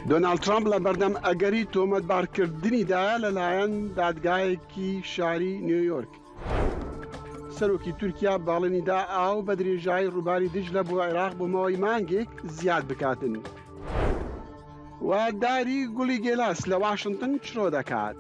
دۆناڵد ترەمپ لە بەردەم ئەگەری تۆمەتبارکردنیدایە لەلایەن دادگایەکی شاری نیویۆرک. سەرۆکی تورکیا بەڵێنیدا ئاو بە درێژایی ڕووباری دجلە بۆ عێراق بۆ ماوەی مانگێک زیاد بکاتن. و داری گوڵی گێلاس لە واشنتن چرۆ دەکات.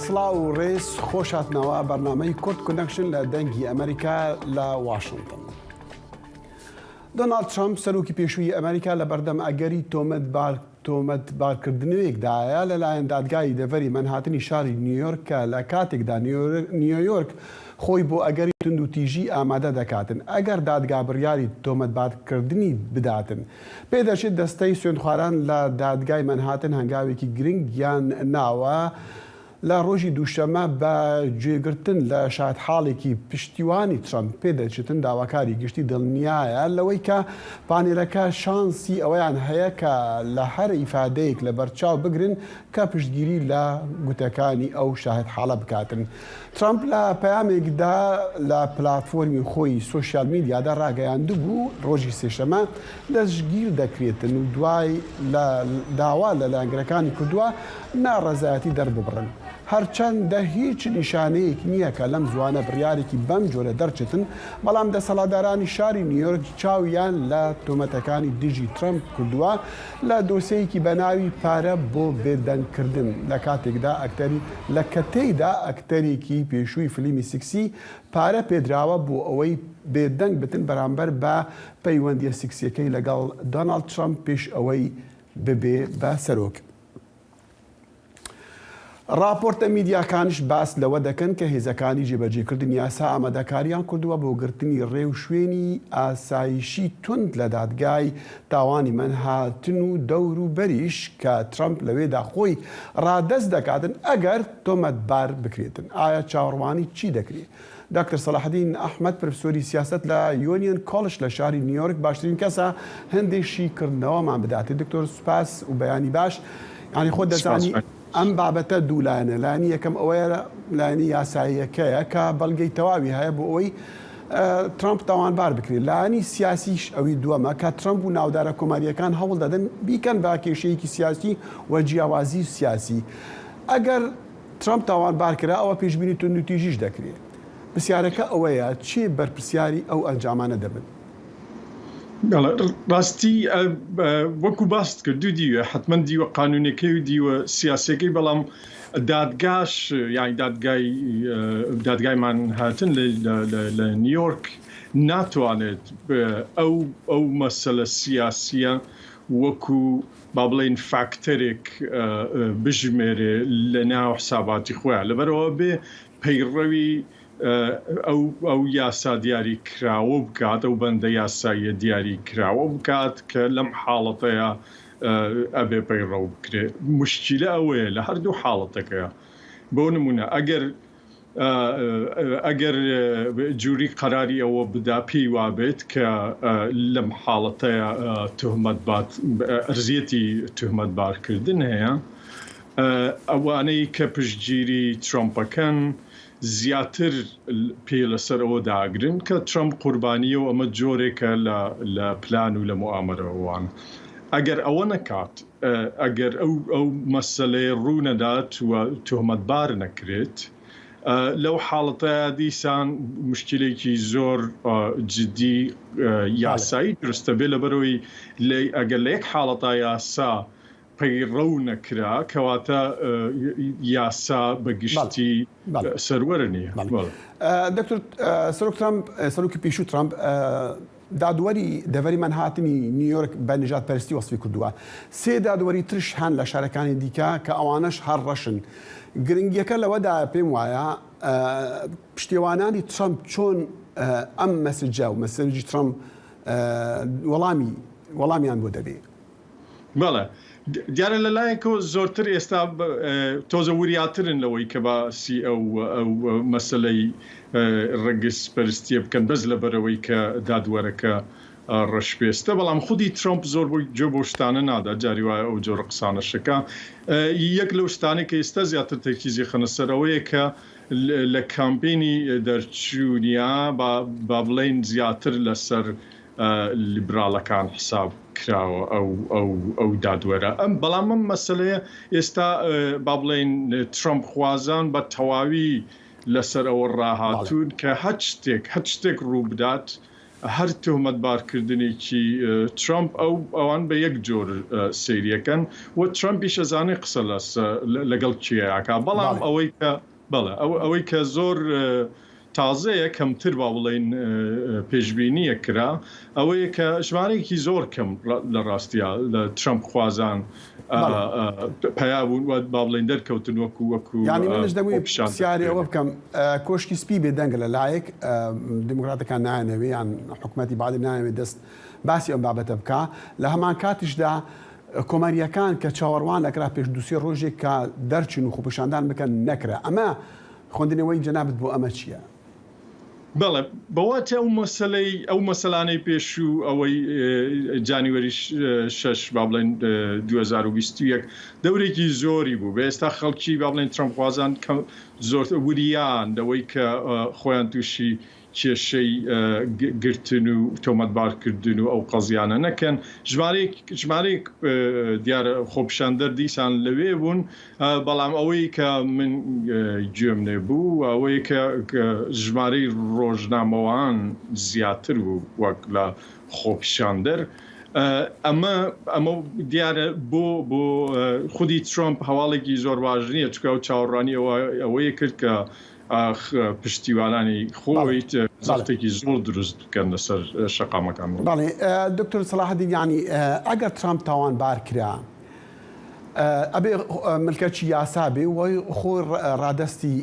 سڵاو و ڕێز خۆشاتنەوە بەرنامەی کورد کونەکشن لە دەنگی ئەمریکا لە واشنتن. دۆناڵد ترەمپ سەرۆکی پێشووی ئەمریکا لە بەردەم ئەگەری تۆمەتبار تۆمەتبارکردنەوەیەکدایە لەلایەن دادگای دەڤەری مەنهاتنی شاری نیویۆرک کە لە کاتێکدا نیویۆرک خۆی بۆ ئەگەری توندوتیژی ئامادە دەکاتن ئەگەر دادگا بڕیاری تۆمەتبارکردنی بداتن. پێدەچێت دەستەی سوێندخواران لە دادگای مەنهاتن هەنگاوێکی گرنگیان ناوە لە ڕۆژی دووشەممە بە گوێگرتن لە شایەتحاڵێکی پشتیوانی ترەمپ پێدەچێتن داواکاری گشتی دڵنیایە لەوەی کە پانێلەکە شانسی ئەوەیان هەیە کە لە هەر ئیفادەیەک لەبەرچاو بگرن کە پشتگیری لە گوتەکانی ئەو شاهێدحاڵە بکاتن. ترەمپ لە پەیامێکدا لە پلاتفۆرمی خۆی سۆشیال میدیادا ڕاگەیاندبوو ڕۆژی سێشەمە دەستگیر دەکرێتن و دوای لە داوا لە لایەنگرەکانی کردووە ناڕەزایەتی دەرببڕن. هەرچەندە هیچ نیشانەیەک نییە کە لەم زووانە بڕیارێکی بەم جۆرە دەرچێتن، بەڵام دەسەڵاتدارانی شاری نیویۆرک چاویان لە تۆمەتەکانی دژی ترەمپ کردووە لە دۆسێیەکی بەناوی پارە بۆ بێدەنگکردن، لە کاتێکدا ئەکتەری لە کە تێیدا ئەکتەرێکی پێشووی فلیمی سیکسی پارە پێدراوە بۆ ئەوەی بێدەنگ بتن بەرامبەر بە پەیوەندییە سیکسییەکەی لەگەڵ دۆناڵد ترەمپ پێش ئەوەی ببێ بە سەرۆک. ڕاپۆرتە میدیاکانیش باس لەوە دەکەن کە هێزەکانی جێبەجێکردنی یاسا ئامادەکاریان کردووە بۆ گرتنی ڕێوشوێنی ئاسایشی توند لە دادگای تاوانی مەنهاتن و دەوروبەریش کە ترەمپ لەوێدا خۆی ڕادەست دەکاتن ئەگەر تۆمەتبار بکرێتن. ئایا چاوەڕوانی چی دەکرێ؟ داکتەر سەلاحەدین ئەحمەد پرفسۆری سیاسەت لە یۆنیەن کۆڵج لە شاری نیویۆرک باشترین کەسە هەندێک شیکردنەوەمان بداتێ. دکتۆر سوپاس و بەیانی باش. یانی خۆت دەزانی ئەم بابەتە دوو لایەنە، لایەنی یەکەم ئەوەیە لایەنی یاساییەکەیە کە بەڵگەی تەواوی هەیە بۆ ئەوەی ترامپ تاوانبار بکرێت، لایەنی سیاسیش ئەوی دووەمە کە ترامپ و ناودارە کۆمارییەکان هەوڵ دەدەن بیکەن بە کێشەیەکی سیاسی و جیاوازی سیاسی. ئەگەر ترەمپ تاوانبار کرا، ئەوا پێشبینی توندوتیژیش دەکرێت. پرسیارەکە ئەوەیە کێ بەرپرسیاری ئەو ئەنجامانە دەبن؟ بەڵێ، ڕاستی وەکو باست کرد دوو دیوە، حەتمەن دیوە قانونیەکەی و دیوە سیاسیەکەی، بەڵام دادگاش یانی دادگای دادگای مانهاتن لە نیویۆرک ناتوانێت ئەو ئەو مەسەلە سیاسیە وەکو با بڵێین فاکتەرێک بژمێرێ لە ناو حساباتی خۆیان لەبەرئەوە بێ پەیڕەوی ئەو ئەو یاسا دیاری کراوە بکات ئەو بەندە یاساییە دیاری کراوە بکات کە لەم حاڵەتەیە ئەبێ پەیڕەو بکرێ مشکیلە ئەوەیە لە هەردوو حاڵەتەکەیە بۆ نمونە ئەگەر ئەگەر جوری قەراری ئەوە بدا پێی وابێت کە لەم حاڵەتەیا تهمەتبات ئەرزیەتی تهمەتبارکردن هەیە ئەوانەی کە پشتگیری ترەمپەکەن زیاتر پێ لەسەر ئەوە داگرن کە ترەمپ قوربانیە و ئەمە جۆرێکە لە پلان و لە موئامەرەوان ئەگەر ئەوە نەکات ئەگەر ئەو ئەو مەسەلەیە ڕوو نەدات و تۆمەتبار نەکرێت لەو حاڵەتەیا دیسان مشکلێکی زۆر جدی یاسایی دروست دەبێت لەبەرئەوەی ئەگەر لە یەک حاڵەتا یاسا پەیڕەو نەکرا کەواتە یاسا بە گشتی سەروەر نییە. دکتۆر سەرۆک ترەمپ سەرۆکی پێشوو ترەمپ دادوەری دەڤەری مەنهاتنی نیویۆرک بە نژادپەرستی وەسفی کردووە. سێ دادوەری ترش هەن لە شارەکانی دیکە کە ئەوانەش هەر ڕەشن. گرنگییەکە لەوەدایە پێم وایە پشتیوانانی ترەمپ چۆن ئەم مەسجە و مەسجی ترەمپ وەڵامی وەڵامیان بۆ دەبێ. بەڵێ دیارە لە لایەکەوە زۆرتر ئێستا تۆزە وریاترن لەوەی کە باسی ئەو ئەو مەسەلەی ڕەگەزپەرستیە بکەن بەس لەبەرئەوەی کە دادوەرەکە. ڕەشپێستە، بەڵام خودی ترەمپ زۆر بۆ گوێ بەو شتانە نادا، جاری وایە ئەو جۆرە قسانەشەکا. یەک لەو شتانەی کە ئێستا زیاتر تەرکیزی خەنە سەر ئەوەیە کە لە کامپینی دەرچوونیا با بڵێین زیاتر لەسەر لیبراڵەکان حساب کراوە ئەو ئەو ئەو دادوەرە ئەم بەڵام ئەم مەسەلەیە ئێستا با بڵێین ترەمپ خوازان بە تەواوی لەسەر ئەوە ڕاهاتوون کە هەچ شتێک هەچ شتێک ڕووبدات هەر تۆمەتبارکردنێکی ترەمپ ئەو ئەوان بە یەک جۆر سەیریەکەن و ترەمپیش ئەزانێ قسە لەگەڵ کێ ئەکا بەڵام ئەوەی کە بەڵێ ئەوەی کە زۆر تازەیە کەمتر با بڵێین پێشبینیە کرا ئەوەیە کە ژمارەیەکی زۆر کەم لە ڕاستیا لە ترەمپ خوازان پەیا بوون و با بڵێین دەرکەوتن وەکو وەکو یانی منش دەمووی پرسیاری ئەوە بکەم کۆشکی سپی بێدەنگە لە لایەک دیموکراتەکان نایانەوێ یان حکومەتی بایدن نایەوێ دەست باسی ئەم بابەتە بکا لە هەمان کاتیشدا کۆمارییەکان کە چاوەڕوان ئەکرا پێش دووسێ ڕۆژێک کە دەرچن و خۆپیشاندان بکەن نەکرا ئەمە خوێندنەوەی جەنابت بۆ ئەمە چییە؟ بەڵێ بەواتە ئەو مەسەلەی ئەو مەسەلانەی پێشوو ئەوەی جانیوەری شەش با بڵێن 2021 دەورێکی زۆری بوو بە ئێستا خەڵکی با بڵێن ترەمپخوازان کە زۆر وریان لەوەی کە خۆیان تووشی کێشەی گرتن و تۆمەتبارکردن و ئەو قەزیانە نەکەن ژمارەیەک ژمارەیەک دیارە خۆپیشاندەر دیسان لەوێ بوون بەڵام ئەوەی کە من گوێم لێ بوو ئەوەیە کە ژمارەی ڕۆژنامەوان زیاتر بوو وەک لە خۆپیشاندەر. ئەمە ئەمە دیارە بۆ بۆ خودی ترامپ هەواڵێکی زۆر باش نییە چونکە ئەو چاوەڕوانی ئەوەی کرد کە پشتیوانانی خۆی زەختێکی زۆر دروست بکەن لەسەر شەقامەکان. بەڵێ دکتۆر سەڵاحەدین یانی ئەگەر ترامپ تاوانبار کرا ئەبێ ملکەچی یاسا بێ و خۆی ڕادەستی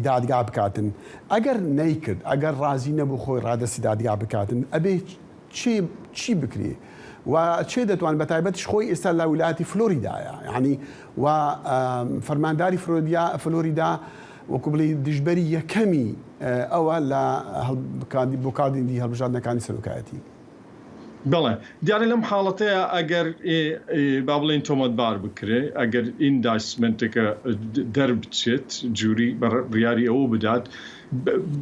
دادگا بکاتن ئەگەر نەیکرد ئەگەر ڕازی نەبوو خۆی ڕادەستی دادگا بکاتن ئەبێ چی چی بکرێ و چێ دەتوان بە تایبەتیش خۆی ئێستا لە ویلایەتی فلۆریدایە یعنی و فەرمانداری فرۆدیا فلۆریدا وەکو بڵێی دژبەری یەکەمی ئەوە لە بۆ کاندیدی هەڵبژاردنەکانی سەرۆکایەتی. بەڵێ دیارە لەم حاڵەتەیا ئەگەر با بڵێین تۆمەتبار بکرێ ئەگەر ئیندایسمنتەکە دەربچێت جوری بڕیاری ئەوە بدات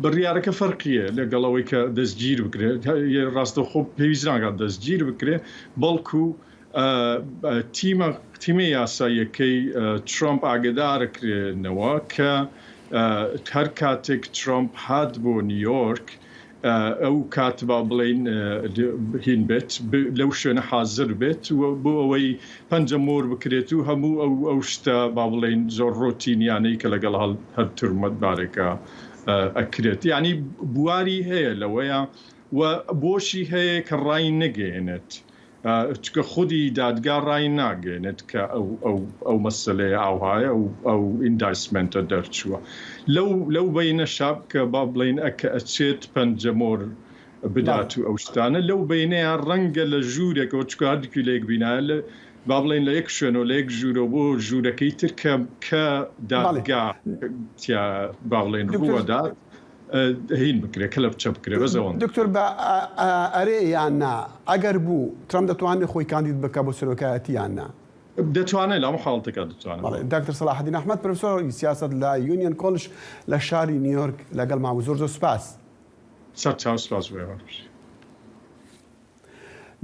بڕیارەکە فەرقیە لەگەڵ ئەوەی کە دەستگیر بکرێت ڕاستەوخۆ پێویست ناکات دەستگیر بکرێ بەڵکو تیمە تیمە یاساییەکەی ترامپ ئاگدارەکرێنەوە کە هەر کاتێک ترامپ هات بۆ نیویۆرک ئەو کات با بڵێین هین بێت لەو شوێنە حازر بێت و بۆ ئەوەی پەنجە مۆر بکرێت و هەموو ئەو ئەو شتە با بڵێین زۆر ڕۆتینیانەی کە لەگەڵ هەر تورمەتبارێکە ئەکرێت یعنی بواری هەیە لەوەیە و بۆشی هەیە کە ڕای نەگەیەنێت چونکە خودی دادگا ڕای ناگەێنێت کە ئەو ئەو ئەو مەسەلەیە ئاوهایە و ئەو ئیندایسمێنتە دەرچووە. لەو لەو بەینەشا کە با بڵێین ئەکە ئەچێت پەنجەمۆر بدات و ئەو شتانە لەو بەینەیا ڕەنگە لە ژوورێکەوە چونکە هەردووکی لە یەک بینایە لە با بڵێین لە یەک شوێنەوە لە یەک ژوورەوە بۆ ژوورەکەی تر کە کە دادگا تیا با بڵێین ڕووەدات هین بکرێ کەلەپچە بکرێ بەس ئەوەندە. دکتۆر بە ئەرێ یان نا ئەگەر بوو ترەمپ دەتوانێت خۆی کاندید بکا بۆ سەرۆکایەتی یان نا؟ دەتوانێت لە هەموو حاڵەتێکا دەتوانێت. بەڵێ دکتۆر سەڵاحەدین ئەحمەد پرۆفیسۆری سیاسەت لە یونیۆن کۆلج لە شاری نیویۆرک لەگەڵمان بوو زۆر زۆر سوپاس. سەر چاو سوپاس بۆ ئێوە.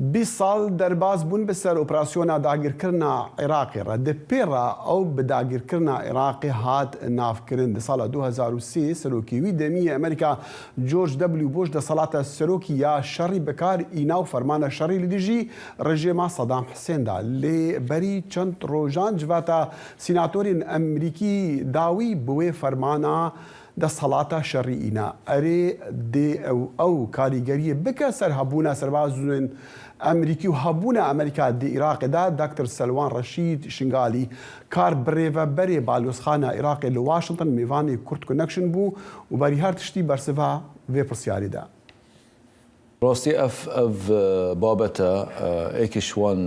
20 ساڵ دەرباز بوون bi ser operasyona dagirkirina Iraqê re. Di pê re ew bi dagirkirina Iraqê hat navkirin. Di sala 2003 serokê wî demî yê Amerîka George W. Bush deselata serokî ya şerî bi kar îna û fermana şerî li dijî rejîma Sedam Hisên da. Lê berî çend rojan civata sînatorên Amerîkî dawî bi wê fermana Desthelata şerî îna erê dê ew ew karîgeriyê bike ser hebûna serbazên Amerîkî û hebûna Amerîka di Iraqê de, Daktor Selwan Reşîd Şingalî kar birêveberê Balyozxana Iraqê li Washington mêvanê Kurd Connection bû û berî her tiştî bersiva vê pirsyarê da. Rastî ev ev babete êkî ji wan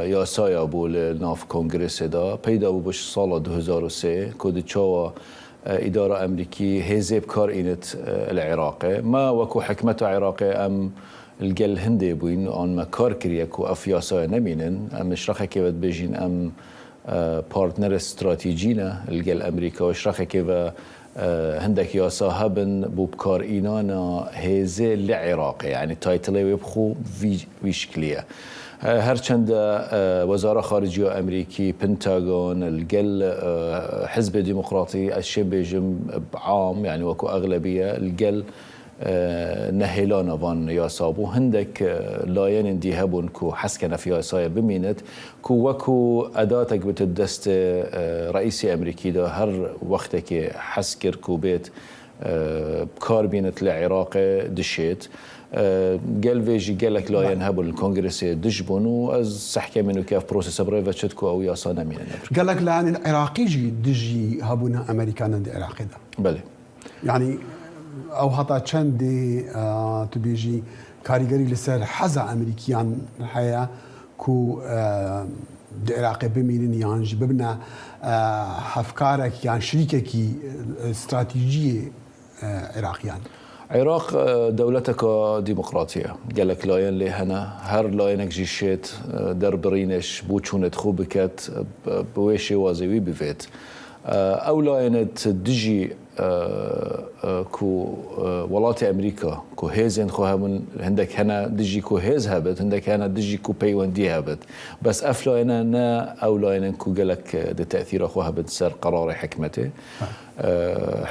yasaya bû li nav Kongresê de peyda bû ji sala 2003 ku di çawa îdara Emrîkî hêzê bi kar înit li Iraqê. Me wekû hikmeta Iraqê em لگەل هندێ بووین ئان مە کار کریە کو ئەف یاسایە نەمینن. ئەم ش رەخەکێ ڤە دبێژین ئەم پارتنەر ستراتیجینە لگەل ئەمریکا و ش رەخەکێ ڤە هندەک یاسا هەبن بۆ بکارئینانا هێزێ لە عێراقێ یانی تایتڵێ وێ بخۆ ڤی شکلیە. هەرچەندە وەزارە خارجیە ئەمریکی، پنتاگۆن، لگەل حزب دیموقراتی ئەز شێم بێژم عام یانی وەکو ئەغلەبیە لگەل نەهێلانە ڤان یاسا بوو. هندەک لایەنێن دی هەبوون کو حەز کەن ئەف یاسایە بمینت کو وەکو ئەداتەک بتت دەست ڕەئیسی ئەمریکیدا هەر وەختەکێ حەز کرد کو بێت بکار بینت لە عێراقێ دشێت. گەل ڤێژی گەلەک لایەن هەبوون کۆنگرسێ دژ بوون و ئەز سەحکەمین و کە ئەف پرۆسێسە بڕێ ڤەچت کو ئەو یاسا نەمینن ئەبر. گەلەک لایەنێن عێراقی ژی دژی هەبوونا ئەمریکا نەن دە عێراقێ دا. بەلێ. یانی ئەو هەتا چەندێ تو بێژی کاریگەری لەسەر حەزا ئەمریکیان هەیە کو دە عێراقێ بمینن یان ژی ببنە هەفکارەک یان شریکەکی ستراتیژیێ عێراقیان؟ عێراق دەولەتەکا دیموقراتیە، گەلەک لایەن لێ هەنە، هەر لایەنەک ژی شێت دەربڕینێش بوچوونێت خو بکەت بوێ شێوازێ وی بڤێت. ئەو لایەنێت دژی کو وڵاتی ئەمریکا کو هێزێن خو هەبن هندەک هەنە دژی کو هێز هەبێت هندەک هەنە دژی کو پەیوەندی هەبێت بەس ئەف لایەنە نە ئەو لایەنەن کو گەلەک دە تەئثیرا خو هەبن سەر قەرارێ حکمەتێ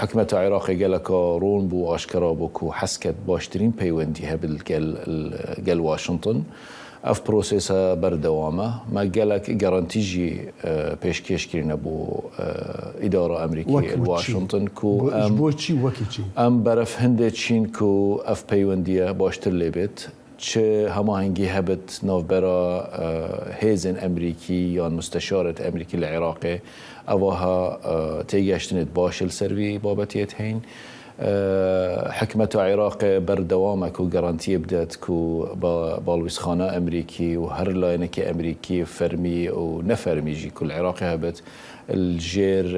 حکمەتا عێراقێ گەلەکا ڕوون بوو ئاشکەرا بوو کو حەز کەت باشترین پەیوەندی هەبێت گەل گەل واشنتن ئەڤ پرۆسێسە بەردەوامە. مە گەلەک گەرەنتی ژی پێشکێش کرینە بۆ ئیدارە ئەمریکی وەک ال چی؟ واشنتن کو بۆ ئەم بۆ چی و وەکی چی؟ ئەم بەرەف هندێ چین کو ئەڤ پەیوەندیە باشتر لێ بێت چ هەماهەنگی هەبت ناڤبەرا هێزێن ئەمریکی یان مستەشارێت ئەمریکی لە عێراقێ ئەڤاها تێگەشتنێت باش ال سەر وی بابەتیێت هەین. حکومەتا عێراقێ بەردەوامە کو گەرەنتیێ بدەت کو باڵویزخانە ئەمریکی و هەر لایەنەکی ئەمریکی فەرمی و نەفەرمی ژی کو لە عێراقێ هەبێت لەژێر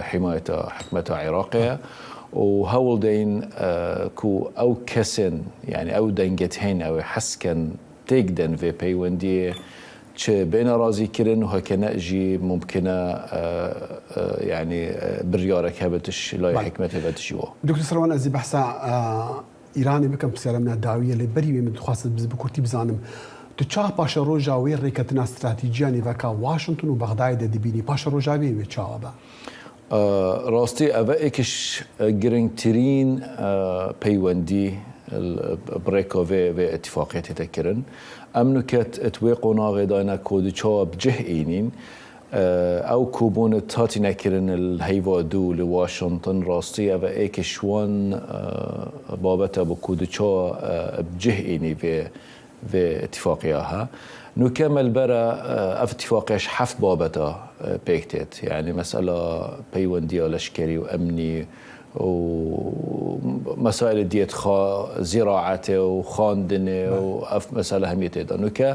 حیمایەتا حکومەتا عێراقێیە و هەوڵ دەین کو ئەو کەسێن یانی ئەو دەنگێت هەین ئەوێ حەز کەن تێک دەن ڤێ پەیوەندیێ چ بێنە ڕازی کرن و هەکە نەژی مومکنە یانی بریارەک هەبتش لای حکمەتێ ڤە دژی وا. دکتۆر سەروان ئەزی بەحسا ئیرانێ بکەم پرسیارە منا داویە لێ بەری وێ من دخواست بز بە کورتی بزانم تو چا پاشە ڕۆژا وێ ڕێکەتنا ستراتیجیا نێڤەکا واشنتن و بەغدایێ دە دبینی پاشە ڕۆژا وێ وێ چاوە بە؟ ڕاستی ئەڤە ئێکش گرنگترین پەیوەندی بڕێکا ڤێ ڤێ ئتفاقیە تێتە کرن. ئەم نوکەت ئت وێ قۆناغێ داینە کۆ دچاوە بجه ئینین. ئەو کۆبوونت هاتینە کرن ال هەیڤا دوو لە واشنتن ڕاستی ئەڤە ئێکش وان بابەتە بۆ کۆ دچاوە بجه ئینی ڤێ ڤێ ئتفاقیە هە. نوکە مەلبەرە ئەڤ ئتفاقیەش هەفت بابەتە پێک تێت. یانی مەسئلە پەیوەندیە لەشکەری و ئەمنی و مەسائل دیەت خا زیراعەتێ و خواندنێ و ئەڤ مەسئلە هەمیە تێدا. نوکە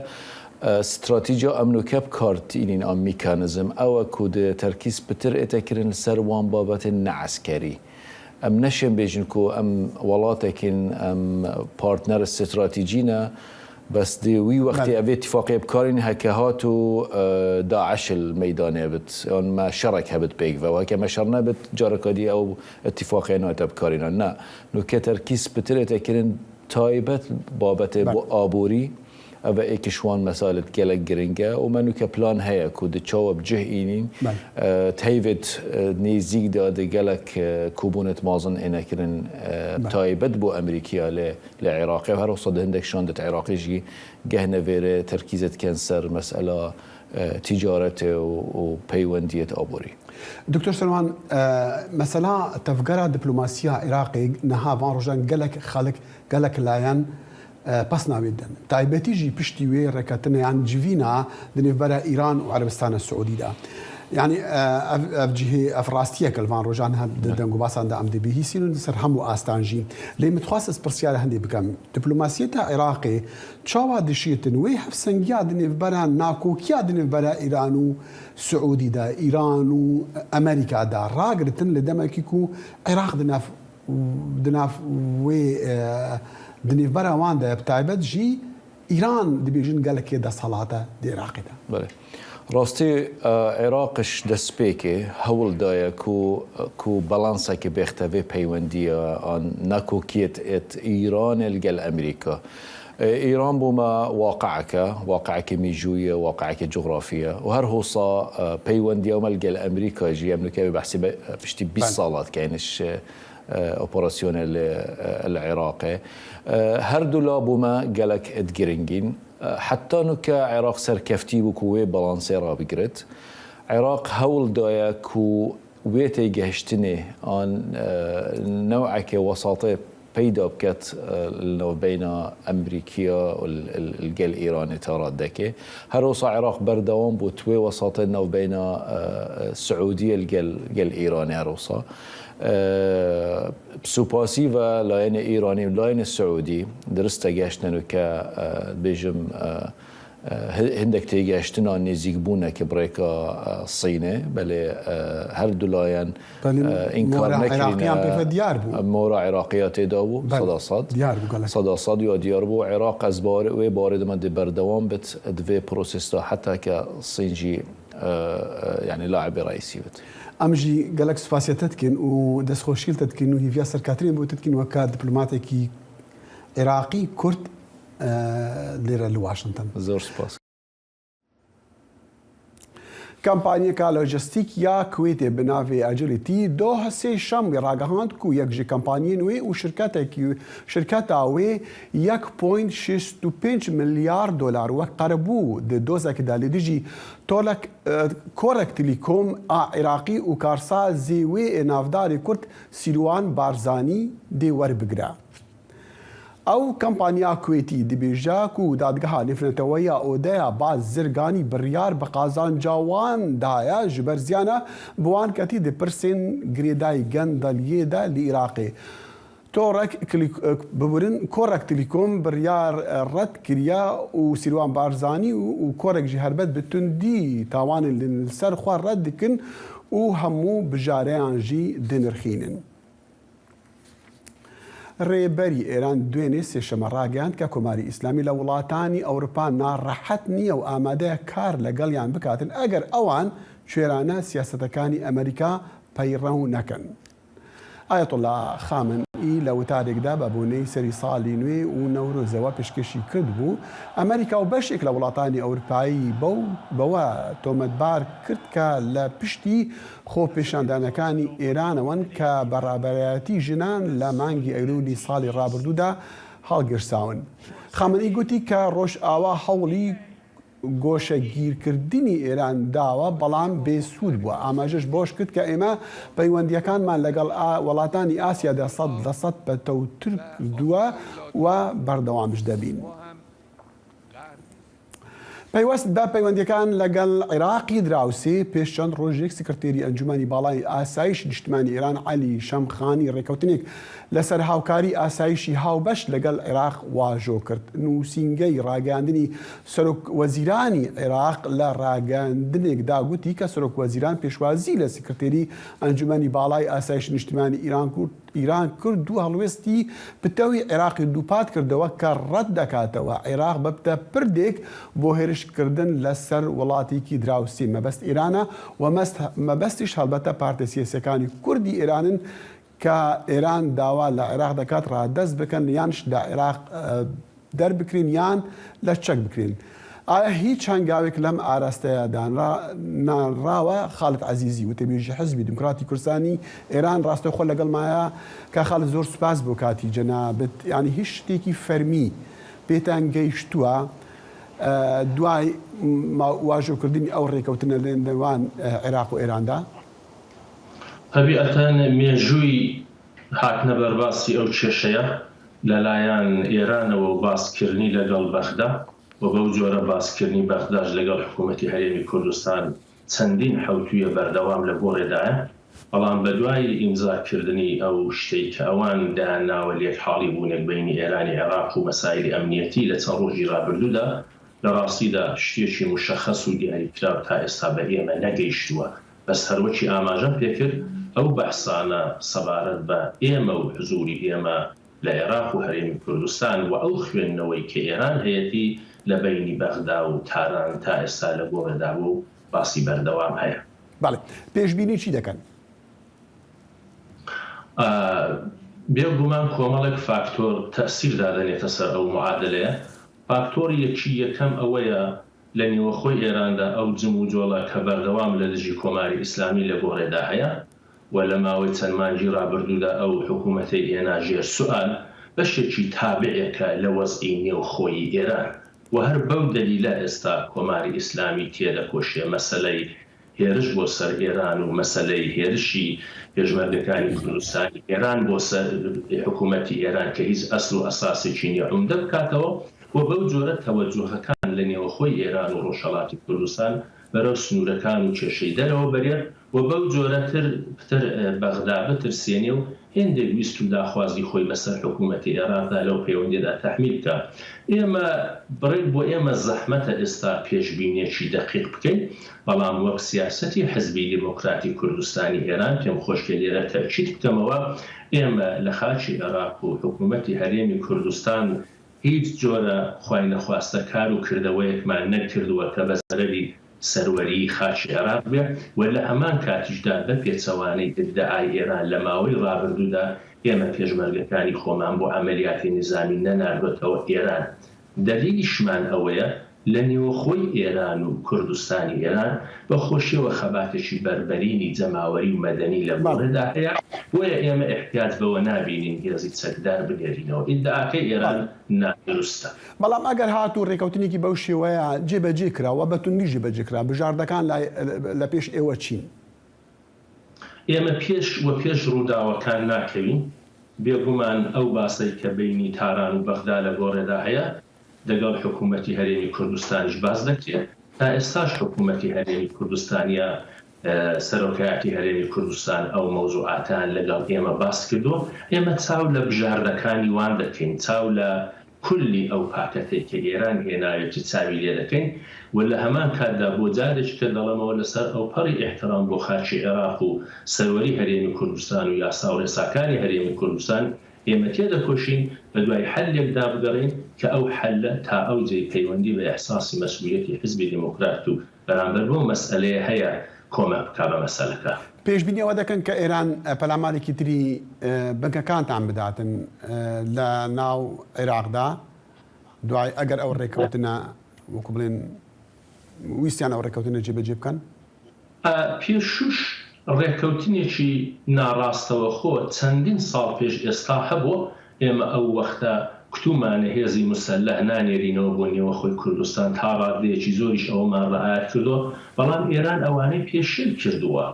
ستراتیجیا ئەم نوکە بکار تینین ئام میکانزم ئەوە کو دێ تەرکیز پتر ئێتە کرن سەر وان بابەتێن نەعەسکەری. ئەم نەشێن بێژن کو ئەم وەڵاتێکین ئەم پارتنەر ستراتیجینە بەس دێ وی وەختێ ئەڤێ ئتفاقیە بکارین هەکە هات و داعش مەیدانێ بت یان مە شەڕێک هەبت پێکڤە و هەکە مە شەڕ نەبت جارەکا دی ئەو ئتفاقیە نایتە بکارینان نا نوکە تەرکیز پتر ئێتە کرن تایبەت بابەتێ بۆ ئابووری ئەڤە ئێکش وان مەسالت گەلەک گرنگە و مە نوکە پلان هەیە کو د چاوە بجه ئینین تەیڤێت نێزیک دا د گەلەک کوبوونت مازن ئێنە کرن تایبەت بۆ ئەمریکیا لێ لە عێراقێ و هەر وسا د هندەک شاندت عێراقی ژی گەهنە ڤێرێ تەرکیزت کەن سەر مەسئەلا تیجارەتێ و پەیوەندیەت ئابووری. دکتۆر سەروان مەسەلا تەڤگەرا دیپلۆماسیا عێراقێ نها ڤان ڕۆژان گەلەک خەلک گەلەک لایەن پەسنا وێ دەن. تایبەتی ژی پشتی وێ ڕێکەتنە یان جڤینا د نێڤبەرا ئیران و عەرەبستانە سعودی دا. یانی ئەڤ ئەڤ جیهێ ئەڤ ڕاستیەکە لڤان ڕۆژان هە د دەنگ و باسان دا ئەم دبیهیسین و سەر هەموو ئاستان ژی. لێ متخواست ئەز پرسیارە هەندێ بکەم. دیپلۆماسیەتا عێراقێ چاوا دشێتن وێ هەڤسەنگیا د نێڤبەرا ناکۆکیا د نێڤبەرا ئیران و سعودی دا، ئیران و ئەمریکا دا ڕاگرتن لە دەمەکی کو عێراق د ناف د ناف وێ. Di nêvbera wan de bi taybet jî Îran dibêjin gelekê desthelate di Iraqê de. Belê. Rastî Iraq ji destpêkê hewl daye ku ku balansekê bêxte vê peywendiya an nakokiyê êt Îranê li gel Amerîka. Îran bo me waqiek e, waqiekê mîjûyî ye, waqiekê cografî ye û her hosa peywendiya me li gel Amerîka jî em nikevê behsê piştî 20 sala dikeyn ji operasyonê li li Iraqê. Her du la bo me gelek êt giringîn. Heta nuke Iraq serkeftî bû ku wê balansê rabigirit. Iraq hewl daye ku wê têgihiştinê an newekê wesatê peyda biket li navbeyna Emrîkiya û li gel Îranê ta raddekê. Her wisa Iraq berdewam bû di wê wesatê navbeyna Siûdiyê li gel gel Îranê her wisa. Bi supasî ve layenê Îranî û layenê Siûdî dirist tegeştine ke dibêjim hindek têgeştina nêzîkbûneke bi rêka Sînê belê her du layen înkar nekirîne mora Iraqî ya têda bû seda sed seda sed ya diyar bû Iraq ez wê barê de me dê berdewam bit di vê prosesê de heta ke Sîn jî yanî laibê reîsî bit. Em jî gelek spasiya te dikin û destxweşî li te dikin û hêviya serketinê bo te dikin weke diplomatekî Iraqî Kurd lêre li Washington. Zor spas. Kampanyeka lojistîk ya Kuwêtê bi navê Agility doh sêşemê ragihand ku yek ji kampanyên wê û şirketekî şirketa wê yek point 65 milyar dolar wek qerebû di dozekê de li dijî Tolek Korek Telekom a Iraqî û karsazê wê ê navdarê Kurd Sîrwan Barzanî dê werbigire. Ew kampanya Kuwêtî dibêje ku Dadgeha Nêvneteweyî ya Odeya Bazirganî biryar bi qazanca wan daye ji ber ziyana bi wan ketî di pirsên girêdayî gendeliyê de li Iraqê. Torek biburin Korek Telekom biryar red kiriye û Sîrwan Barzanî û Korek jî herbet bi tundî tawanên li ser xwe red dikin û hemû bijareyan jî dinirxînin. Rêberî Êran دوێنێ سێشەمە ڕاگەیاند کە کۆماری ئیسلامی لە وڵاتانی ئەوروپا ناڕەحەت نییە و ئامادەیە کار لەگەڵیان بکاتن ئەگەر ئەوان کوێرانە سیاسەتەکانی ئەمریکا پەیڕەو نەکەن. ئایەتوڵا خامنئی لە وتارێکدا بە بۆنەی سەری ساڵی نوێ و نەورۆزەوە پێشکێشی کردبوو، ئەمریکا و بەشێک لە وڵاتانی ئەورپایی بەو بەوە تۆمەتبار کرد کە لە پشتی خۆپێشاندانەکانی ئێرانەوەن کە بە ڕابەرایەتی ژنان لە مانگی ئەیلولی ساڵی ڕابردوودا هەڵگیرساون. خامنئی گوتی کە ڕۆژئاوا هەوڵی گۆشەگیرکردنی ئێران داوە، بەڵام بێ سوود بووە. ئاماژەش بەوەش کرد کە ئێمە پەیوەندییەکانمان لەگەڵ وڵاتانی ئاسیادا 100% پتەوتر کردووە و بەردەوامیش دەبین. پەیوەست بە پەیوەندییەکان لەگەڵ عێراقی دراوسێ، پێش چەند ڕۆژێک سکرتێری ئەنجومەنی باڵای ئاسایشی نیشتمانی ئێران عەلی شەمخانی ڕێککەوتنێک لەسەر هاوکاری ئاسایشی هاوبەش لەگەڵ عێراق واژۆ کرد. نووسینگەی ڕاگەیاندنی سەرۆک وەزیرانی عێراق لە ڕاگەیاندنێکدا گوتی کە سەرۆک وەزیران پێشوازی لە سکرتێری ئەنجومەنی باڵای ئاسایشی نیشتمانی ئیران ئیران کرد و هەڵوێستی پتەوی عێراقی دووپات کردەوە کە ڕەت دەکاتەوە عێراق ببتە پردێک بۆ هێرش کردن لە سەر وڵاتێکی دراوسێ مەبەست ئێرانە و مەبەستیش هەڵبەتە پارتە سیاسیەکانی کوردی ئێرانن کە ئێران داوا لە عێراق دەکات ڕادەست بکەن یانش لە عێراق دەربکرێن یان لە چەک بکرێن. ئایا هیچ هەنگاوێک لەم ئاراستەیە نانراوە؟ خالد عەزیزی، وتەبێژی حزبی دیموکراتی کوردستانی ئێران ڕاستەوخۆ لەگەڵمایە. کاک خالد زۆر سوپاس بۆ کاتی جەنابت. یانی هیچ شتێکی فەرمی پێتان گەیشتووە دوای واژۆکردنی ئەو ڕێکەوتنە لە نێوان عێراق و ئێراندا؟ تەبیعەتەن مێژووی هاتنە بەرباسی ئەو کێشەیە لەلایەن ئێرانەوە و باسکردنی لەگەڵ بەغدا و بەو جۆرە باسکردنی بەغداش لەگەڵ حکوومەتی هەرێمی کوردستان چەندین حەوتوویە بەردەوام لە گۆڕێدایە، بەڵام بەدوای ئیمزاکردنی ئەو شتەی کە ئەوان دایانناوە لێکحاڵی بوونێک بەینی ئێرانی عێراق و مەسایلی ئەمنیەتی لە چەند ڕۆژی ڕابردوودا لە ڕاستیدا شتێکی موشەخەس و دیاریکراو تا ئێستا بە ئێمە نەگەیشتووە. بەس هەروەکی ئاماژەم پێکرد ئەو بەحسانە سەبارەت بە ئێمە و حزووری ئێمە. لە عێراق و هەرێمی کوردستان و ئەو خوێندنەوەی کە ئێران هەیەتی لە بەینی بەغدا و تاران تا ئێستا لە گۆڕێدا بووە و باسی بەردەوام هەیە. بەڵێ. پێشبینی چی دەکەن؟ بێ گومان کۆمەڵێک فاکتۆر تەئسیر دادەنێتە سەر ئەو معادەلەیە. فاکتۆری یەکی یەکەم ئەوەیە لە نێوەخۆی ئێراندا ئەو جم و جۆڵە کە بەردەوام لە دژی کۆماری ئیسلامی لە گۆڕێدا هەیە و لە ماوەی چەند مانگی ڕابردوودا ئەو حکوومەتەی هێنا ژێر سوئال، بەشێکی تابعێکە لە وەزعی نێوخۆیی ئێران و هەر بەو دەلیلە ئێستا کۆماری ئیسلامی تێدەکۆشێ مەسەلەی هێرش بۆ سەر ئێران و مەسەلەی هێرشی پێشمەرگەکانی کوردستانی ئێران بۆ سەر حکوومەتی ئێران کە هیچ ئەسڵ و ئەساسێکی نیە عومدە بکاتەوە و بەو جۆرە تەوەجوهەکان لە نێوەخۆی ئێران و ڕۆژهەڵاتی کوردستان بەرەو سنوورەکان و کێشەی دەرەوە بەرێت و بەو جۆرە تر پتر بەغدا بترسێنێ و هێندێک ویست و داخوازی خۆی بەسەر حکوومەتی ئێراقدا لەو پەیوەندییەدا تەحمیل بکا. ئێمە بڕێک بۆ ئێمە زەحمەتە ئێستا پێشبینییەکی دەقیق بکەین، بەڵام وەک سیاسەتی حزبی دێمۆکراتی کوردستانی ئێران پێم خۆش بێ لێرە تەئکید بکەمەوە ئێمە لە خاکی ئێراق و حکوومەتی هەرێمی کوردستان هیچ جۆرە خوای نەخواستە کار و کردەوەیەکمان نەکردووە کە بە زەرەری سەروەریی خاکی عێراق بێ و لە هەمان کاتیشدا بە پێچەوانەی ئیدعای ئێران لە ماوەی ڕابردوودا ئێمە پێشمەرگەکانی خۆمان بۆ عەمەلیاتی نیزامی نەناردۆتەوە ئێران. دەلیلیشمان ئەوەیە لە نێوخۆی ئێران و کوردستانی ئێران بە خۆشیەوە خەباتێکی بەربەرینی جەماوەری و مەدەنی لە گۆڕێدا هەیە، بۆیە ئێمە ئیحتیاج بەوە نابینین هێزی چەکدار بنێرینەوە. ئیدعاکەی ئێران نادروستە. بەڵام ئەگەر هاتوو رێکەوتنێکی بەو شێوەیە جێبەجێ کرا و بە توندی جێبەجێ کرا، بژاردەکان لای لە پێش ئێوە چین؟ ئێمە پێش وەپێش رووداوەکان ناکەوین. بێگومان ئەو باسەی کە بەینی تاران و بەغدا لە گۆڕێدا هەیە، دەگەڵ حکوومەتی هەرێمی کوردستانیش باس دەکرێ. تا ئێستاش حکوومەتی هەرێمی کوردستان یا سەرۆکایەتی هەرێمی کوردستان ئەو مەوزوعاتەیان لەگەڵ ئێمە باس کردووە. ئێمە چاو لە بژاردەکانی وان دەکەین، چاو لە کوللی ئەو پاکەتەی کە ئێران هێناوێتی چاوی لێ دەکەین و لە هەمان کاتدا بۆ جارێکی تر دەڵێمەوە لەسەر ئەوپەڕی ئیحترام بۆ خاکی عێراق و سەروەری هەرێمی کوردستان و یاسا و ڕێساکانی هەرێمی کوردستان ئێمە تێدەکۆشین بەدوای حەلێکدا بگەڕێین کە ئەو حەلە تا ئەو جێی پەیوەندی بە ئیحساسی مەسئولیەتی حزبی دێموکرات و بەرامبەر بەو مەسئەلەیە هەیە کۆمەک بکا بە مەسەلەکە. پێشبینی ئەوە دەکەن کە ئێران پەلامارێکی تری بنکەکانتان بداتن لە ناو عێراقدا دوای ئەگەر ئەو ڕێککەوتنە وەکو بڵێن ویستیان ئەو ڕێککەوتنە جێبەجێ بکەن؟ پێشووش ڕێککەوتنێکی ناڕاستەوەخۆ چەندین ساڵ پێش ئێستا هەبوو، ئێمە ئەو وەختە کوتومانە هێزی موسەلەح نانێرینەوە بۆ نێوەخۆی کوردستان، تا ڕاددەیەکی زۆریش ئەوەمان ڕەعایەت کردووە، بەڵام ئێران ئەوانەی پێشێل کردووە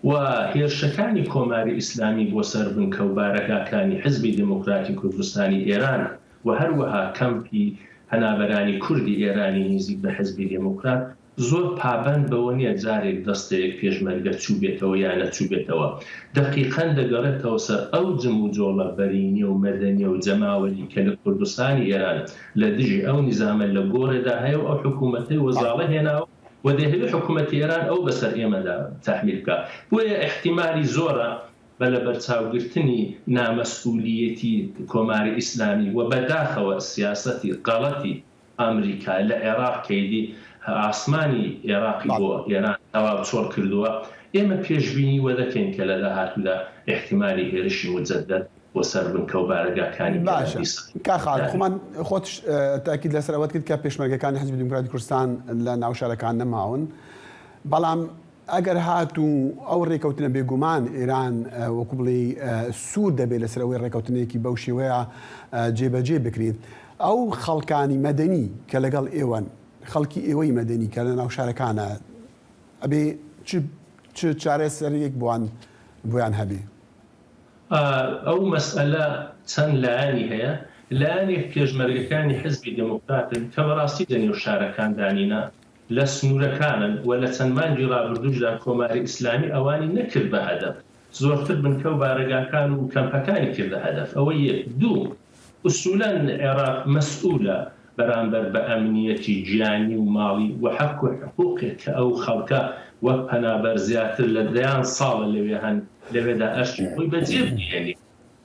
و هێرشەکانی کۆماری ئیسلامی بۆ سەر بنکە و بارەگاکانی حزبی دێموکراتی کوردستانی ئێران و هەروەها کەمپی پەنابەرانی کوردی ئێرانی نیزیک بە حزبی دێموکرات زۆر پابەند بەوە نیە جارێک دەستەیەک پێشمەرگە چووبێتەوە یا نەچووبێتەوە، دەقیقەن دەگەڕێتەوە سەر ئەو جموجۆڵە بەرینیە و مەدەنیە و جەماوەری کە لە کوردستانی ئێران لە دژی ئەو نیزامە لە گۆڕێدا هەیە و ئەو حکوومەتەی وەزاڵە هێناوە و دەیهەوێ حکوومەتی ئێران ئەو بەسەر ئێمەدا تەحمیل بکا. بۆیە ئیحتیمالی زۆرە بە لەبەرچاوگرتنی نامەسئولیەتی کۆماری ئیسلامی و بەداخەوە سیاسەتی غەڵەتی ئامریکا لە عێراق کەیدی ئاسمانی ئێراقی بۆ ئێران تەواو چۆڵ کردووە، ئێمە پێشبینی وە دەکەین کە لە داهاتوودا ئیحتیمالی هێرشی موجەدەد بۆ سەر بنکە و بارەگاکانی ئێران باشە دیسان کاک خالد دارێت. خۆمان خۆتش تاکید لەسەر ئەوەت کرد کە پێشمەرگەکانی حزبی دیموکراتی کوردستان لە ناو شارەکان نەماون بەڵام ئەگەر هاتوو ئەو ڕێکەوتنە بێگومان ئێران وەکو بڵێی سوور دەبێت لەسەر ئەوەی ڕێکەوتنێکی بەو شێوەیە جێبەجێ بکرێت ئەو خەڵکانی مەدەنی کە لەگەڵ ئێوەن خەڵکی ئێوەی مەدەنی کە لە ناو شارەکانە ئەبێ چ چ چارەسەریەک بۆیان بۆیان هەبێ؟ ئەو مەسئەلە چەند لایەنی هەیە، لایەنێک پێشمەرگەکانی حزبی دێموکراتن کە بەڕاستی دە نێو شارەکاندا نینە، لە سنوورەکانن و لە چەند مانگی ڕابردووشدا کۆماری ئیسلامی ئەوانی نەکرد بە هەدەف، زۆرتر بنکە و بارەگاکان و کەمپەکانی کردە هەدەف. ئەوە یەک. دوو، ئوسوولەن عێراق مەسئوولە بەرامبەر بە ئەمنییەتی گیانی و ماڵی و حەق و حقووقێک کە ئەو خەڵکە وەک پەنابەر زیاتر لە دەیان ساڵە لەوێ هەن، لەوێدا ئەرکی خۆی بەجێ بگەیەنێ.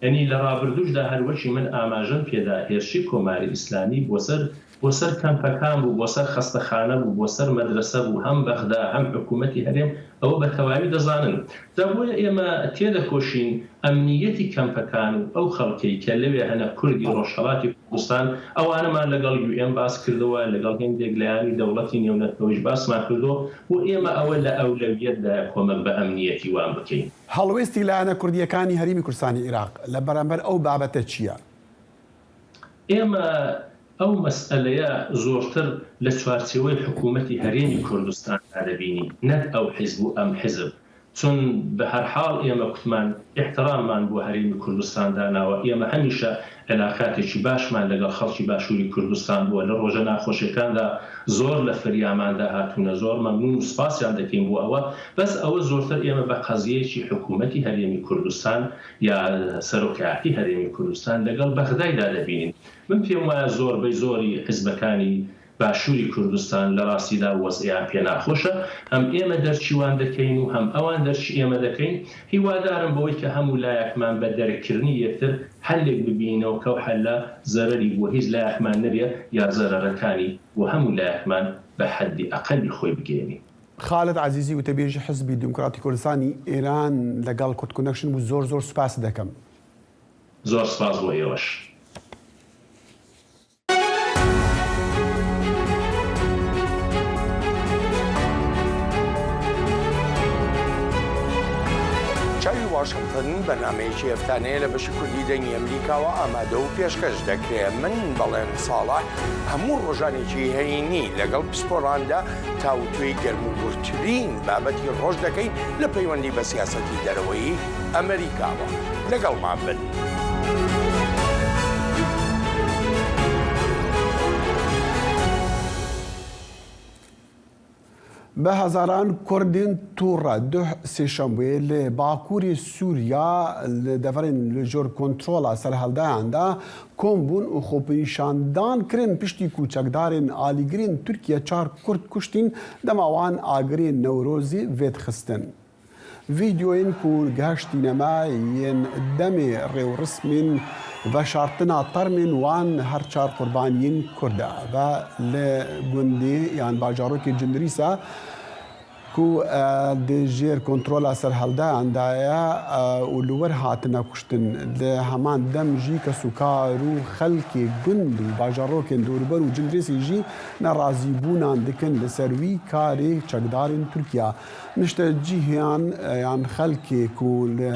یەنی لە ڕابردووشدا هەر وەکی من ئاماژەم پێدا هێرشی کۆماری ئیسلامی بۆ سەر بۆ سەر کەمپەکان بوو، بۆ سەر خەستەخانە بوو، بۆ سەر مەدرەسە بوو، هەم بەغدا هەم حکوومەتی هەرێم ئەوە بە تەواوی دەزانن. جا بۆیە ئێمە تێدەکۆشین ئەمنییەتی کەمپەکان و ئەو خەڵکەی کە لەوێ هەنە کوردی ڕۆژهەڵاتی کوردستان ئەوانەمان لەگەڵ یو ئێن باس کردووە، لەگەڵ هێندێک لایەنی دەوڵەتی نێونەتەوەیش باسمان کردووە بۆ ئێمە ئەوە لە ئەولەویەتدایە کۆمەک بە ئەمنییەتی وان بکەین. هەڵوێستی لایەنە کوردییەکانی هەرێمی کوردستانی ئیراق لە بەرامبەر ئەو بابەتە چییە؟ ئێمە ئەو مەسئەلەیە زۆرتر لە چوارچێوەی حکوومەتی هەرێمی کوردستاندا دەبینین نەک ئەو حیزب و ئەم حیزب، چون بە هەر حاڵ ئێمە کوتمان ئیحتراممان بۆ هەرێمی کوردستان داناوە، ئێمە هەمیشە عیلاقاتێکی باشمان لەگەڵ خەڵکی باشووری کوردستان بووە، لە ڕۆژە ناخۆشەکاندا زۆر لە فریاماندا هاتوونە، زۆر مەمنوون و سپاسیان دەکەین بۆ ئەوە، بەس ئەوە زۆرتر ئێمە بە قەزیەیەکی حکوومەتی هەرێمی کوردستان یا سەرۆکایەتی هەرێمی کوردستان لەگەڵ بەغدایدا دەبینین. من پێم وایە زۆربەی زۆری حیزبەکانی باشووری کوردستان لە ڕاستیدا وەزعیان پێ ناخۆشە، هەم ئێمە دەرکی وان دەکەین و هەم ئەوان دەرکی ئێمە دەکەین، هیوادارم بەوەی کە هەموو لایەکمان بە دەرککردنی یەکتر حەلێک ببینینەوە کەو حەلە زەرەری بۆ هیچ لایەکمان نەبێ یا زەرەرەکانی بۆ هەموو لایەکمان بە حەدی ئەقەلی خۆی بگەیەنین. خالد عەزیزی وتەبێژی حزبی دیموکراتی کوردستانی ئێران لەگەڵ کوردکۆنێکشن بوو زۆر زۆر سوپاست دەکەم. زۆر سپاس بۆ ئێوەش. چاوی واشنتن بەرنامەیەکی هەفتانەیە لە بەشی کوردی دەنگی ئەمریکاوە ئامادە و پێشکەش دەکرێ من بەڵێن ساڵح هەموو ڕۆژانێکی هەینی لەگەڵ پسپۆڕاندا تاوتوێی گەرموگوڕترین بابەتی ڕۆژ دەکەین لە پەیوەندی بە سیاسەتی دەرەوەیی ئەمریکاوە. لەگەڵمان بن. بە هەزاران کوردên tûre duh sêşembê li Bakurê Sûriya li deverên li jor kontrola serhildayan de kom bûn û xwepêşandan kirin piştî ku çekdarên alîgirên Tirkiye çar Kurd kuştîn dema wan agirê Newrozê vêdixistin. Vîdeoyên ku giheştîne me yên demê rêwrismên veşartina termên wan her çar qurbaniyên Kurd e ve li gundê yan bajarokê Cindrîsa ku di jêr kontrola serhildayan de ye û li wir hatine kuştin. Li heman dem jî kesûkar û xelkê gund û bajarokên dorûber û Cindrîsê jî nerazîbûnan dikin li ser wî karê çekdarên Tirkiya. Niştecîhiyan yan xelkê ku li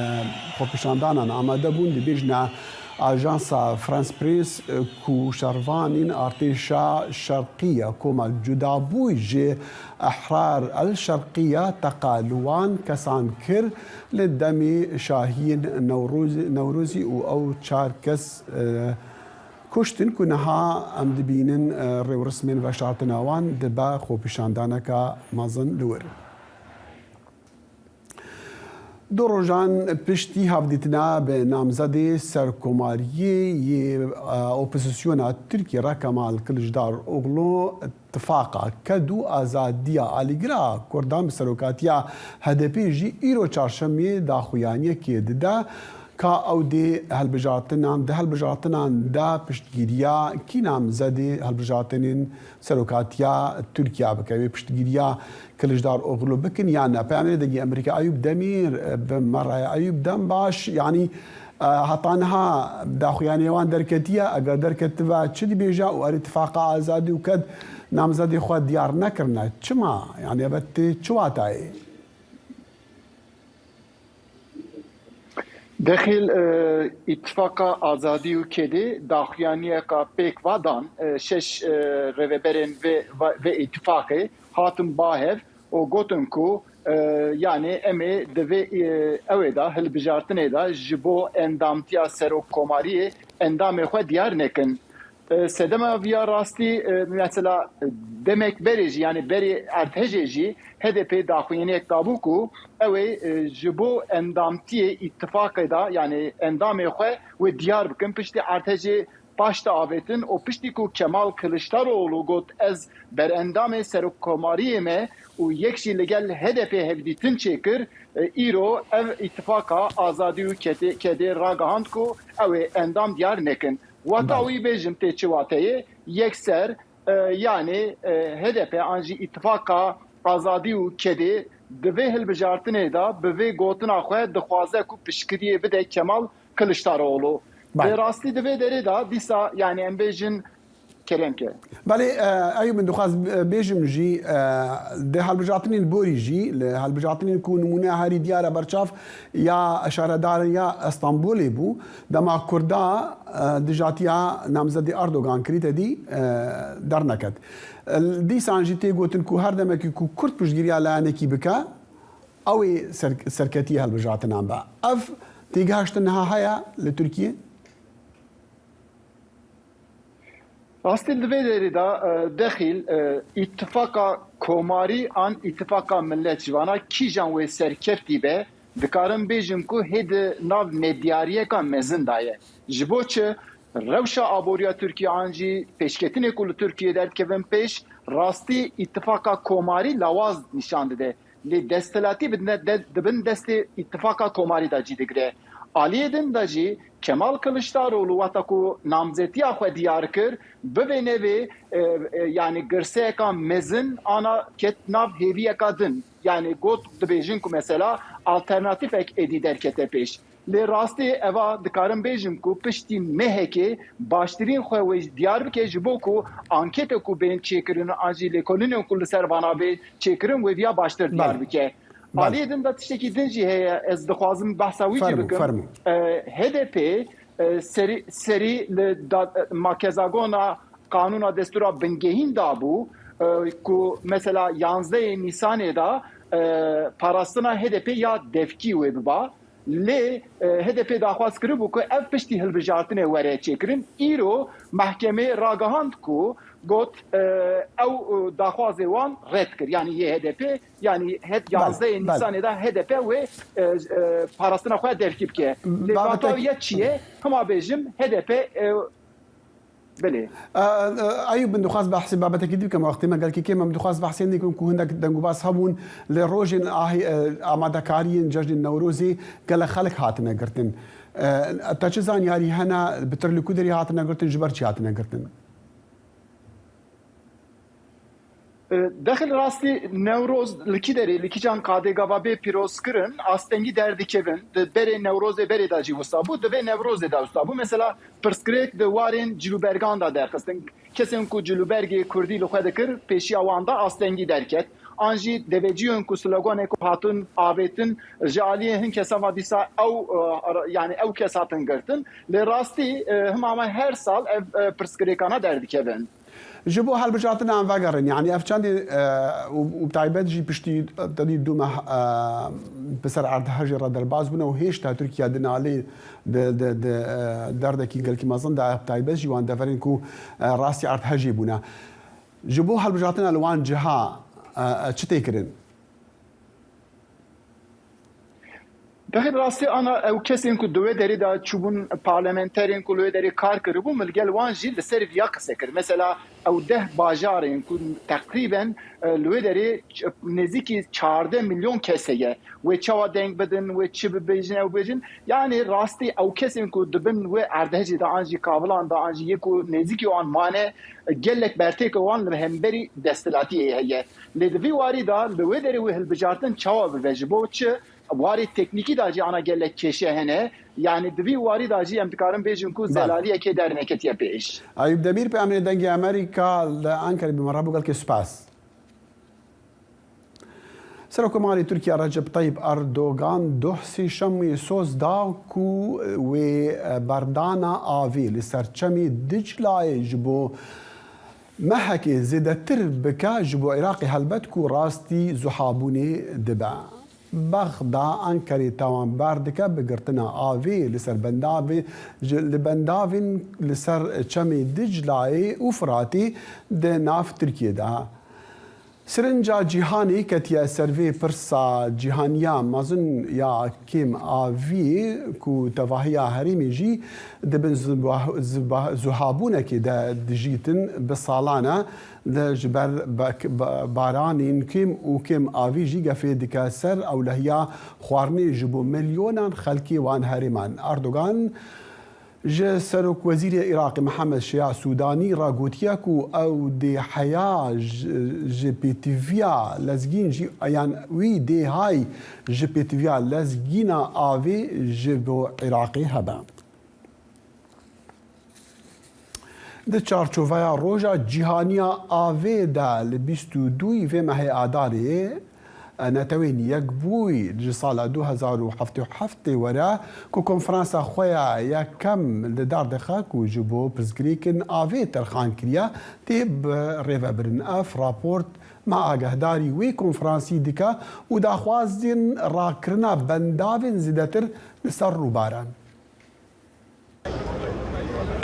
xwepêşandanan amade bûn dibêjine Ajansa France Press ku şervanên Artêşa Şerqiye koma cudabûyî ji Ehrar El Şerqiye teqa li wan kesan kir li demê şahiyên Newrozî û ew çar kes Kuştin ku niha em dibînin rêwrismên veşartina wan dibe xwepêşandaneke mezin li wir. Du rojan piştî hevdîtina bi namzedê serkomariyê yê opozisyona Tirkiyê re Kemal Kiliçdaroglu Tifaqa Ked û Azadiya Alîgira Kurdan bi serokatiya HDP'ê jî îro çarşemê daxuyaniyekê dide ka ew dê hilbijartinan di hilbijartinan de piştgîriya kî namzedê hilbijartinên serokatiya Tirkiya bike wê piştgîriya Kiliçdaroglu bikin yan ne. Peyamêrê Dengê Amerîka Eyûb Demîr bi me re ye. Eyûb dem baş yanî Heta niha daxuyaniyê wan derketiye, eger derketibe çi dibêje û erê Tifaqa Azadî û Ked namzedê xwe diyar nekirine, çima? Yanî ev tê çi watayê? Dexîl Îtîfaqa Azadî û Kedê daxuyaniyeka pêk va dan. Şeş rêveberên vê vê îtîfaqê hatin ba hev û gotin ku yanê em ê di vê ewê de hilbijartinê de ji bo endamtiya serokkomariyê endamê xwe diyar nekin. Sedema viya rastî mesela demek berê jî yanê berê erdhejê jî HDP'ê daxuyaniyek dabû ku ew ê ji bo endamtiyê îtîfaqê de yanê endamê xwe wê diyar bikin piştî erdhejê. paşde avêtin û piştî ku Kemal Kiliçdaroglu got ez berendamê serokkomariyê me û yek jî li gel HDP'ê hevdîtin çêkir, îro ev Îtîfaka Azadî û Kedê ragihand ku ew ê endam diyar nekin. Wata wî bêjim tê çi wateyê? Yekser yanê hdp an jî Îtîfaka Azadî û Kedê di vê hilbijartinê de bi vê gotina xwe dixwaze ku piştgiriyê bide Kemal Kiliçdaroglu. Bi rastî di vê derê de dîsa yanî em bêjin kerem ke. Belê Eyûb min dixwest bêjim jî di hilbijartinên borî jî li hilbijartinên ku nimûneya herî diyar e berçav ya şaredarên ya Stenbolê bû dema Kurda dijatiya namzedê Erdogan kirî tedî derneket. Dîsan jî tê gotin ku her demekî ku Kurd piştgiriya layanekî bike Ew ê serketiyê hilbijartinan be. Ev têgihiştin niha heye li Tirkiyê? Rastî di vê derê de dexîl îtîfaqa komarî an îtîfaqa milet ji vana kîjan wê serkeftî be dikarim bêjim ku hê di nav nediyariyeka mezin de ye. Ji bo çi rewşa aboriya Tirkiyê an jî pêşketinê ku li Tirkiyê derdikevin pêş rastî îtîfaqa komarî lawaz nîşan dide. Lê desthilatî di bin destê Îtîfaqa Komarî de cî digire. Aliyê din de jî Kemal Kiliçdaroglu wexta ku namzetiya xwe diyar kir, bivê nevê yanî girseyeka mezin ana ket nav hêviyeka din. Yanî got dibêjin ku mesela alternatîfek êdî derkete pêş. Lê rastî eva dikarim bêjim ku piştî mehekê baştirîn xwe wê diyar bike ji bo ku anketê ku bên çêkirin an jî lêkolînên ku li ser vana bê çêkirin wê viya baştir diyar bike. Aliyê din de tiştekî din jî heye ez dixwazim behsa wî jî bikim. HDP serî serî li makezagona qanûna destûra bingehîn dabû ku mesela yanzdehê Nîsanê de parastina HDP'ê ya devkî wê biba. Lê HDP'ê daxwaz kiribû ku ev piştî hilbijartinê were çêkirin. Îro mehkemê ragihand ku got ew daxwazê wan red kir. Yanî yê HDP'ê yanî yazdehê Nîsanê de HDP wê parastina xwe derkî bike. Lê vata wî ya çi ye? Hima bêjim HDP Belê. Eyûb min dixwast behsê babetekî dî bikim wextê me gelkî kêm e min dixwast behsê hindê bikim ku hindek dengûbas hebûn li rojên amadekariyên cejnên Newrozê gelek xelk hatine girtin. Te çi zanyarî hene bi tir li ku derê hatine girtin ji ber çi hatine girtin? Dexil rastî Newroz li kî derê li kîjan qadê gava bê pîrozkirin astengî derdikevin. Di berê Newrozê berê de jî wisa bû, di vê Newrozê de wisa bû. Mesela pirsgirêk di warên cilûbergan de derxistin. Kesên ku cilûbergê kurdî li xwe dikir pêşiya wan de astengî derket. An jî deveciyên ku sloganê ku hatin avêtin ji aliyê hin kesan ve dîsa ew yanî ew kes hatin girtin. Lê rastî hima me her sal ev pirsgirêkana derdikevin. Ji bo hilbijartina em vegerin yanî ev çendê û bi taybet jî piştî tedî du meh bi ser erdhejê re derbas bûne û hêjta Tirkiye di nalê di di di derdekî gelkî mezin de bi taybet jî wan deverên ku rastî erdhejê bûne. Ji bo hilbijartina li wan ciha çi tê kirin? Bexê bi rastî ana ew kesên ku di wê derê de çûbûn parlamenterên ku li wê derê kar kiribûn min li gel wan jî li ser viya qise kir. Mesela ew deh bajarên ku teqrîben li wê derê nêzîkî 14 milyon kes heye. Wê çawa deng bidin, wê çi bibêjin ew bêjin. Yanî rastî ew kesên ku di bin wê erdhejê de an jî kavilan de an jî yê ku nêzîkî wan mane gelek bertêka wan li hemberî desthilatiyê heye. Lê di vî warî de li wê derê wê hilbijartin çawa bibe ji bo çi warê teknîkî de jî ana gelek kêşe hene yanî di vî warî de jî em dikarin bêjin ku zelaliyekê derneketiye pêş. Eyûb Demîr peyamnêrê Dengê Amerîka li Enqerê bi me re bû gelkê spas. Serokkomarê Tirkiye Recep Tayyip Erdogan doh sêşemê soz da ku wê berdana avê li ser çemê Diclayê ji bo Mehekê zêdetir bike ji bo Iraqê helbet ku rastî zuhabûnê dibe. Bexda Enqerê tawanbar dike bi girtina avê li ser bendavê ji li bendavên li ser çemê Diclayê û Firatê di nav Tirkiyê de. سرنجا جیهانê ketiye ser vê pirsa cîhaniya mezin ya kêm aviyê ku tevahiya herêmê jî di bin zuhabûnekê de dijîtin bi salan e de ji ber baranên kêm û kêm avî jî gefê dike ser ewlehiya xwarinê ji bo milyonan xelkê wan herêman. Erdogan ji Serokwezîrê Iraqê Mihemed Şeya Sûdanî re gotiye ku ew dê heya ji pêtiviya lezgîn jî yan wî dê hay ji pêtiviya lezgîna avê ji bo Iraqê hebe. Di çarçoveya Roja Cîhaniya Avê de li 22 vê mehê Adarê Netewên Yekbûyî ji sala 2077 tê were ku konferansa xwe ya yekem li dar dixe ku ji bo pirsgirêkên avê terxan kiriye tê bi rêvebirin. Ev raport me agahdarî wê konferansî dike û daxwazên rakirina bendavên zêdetir li ser rûbaran.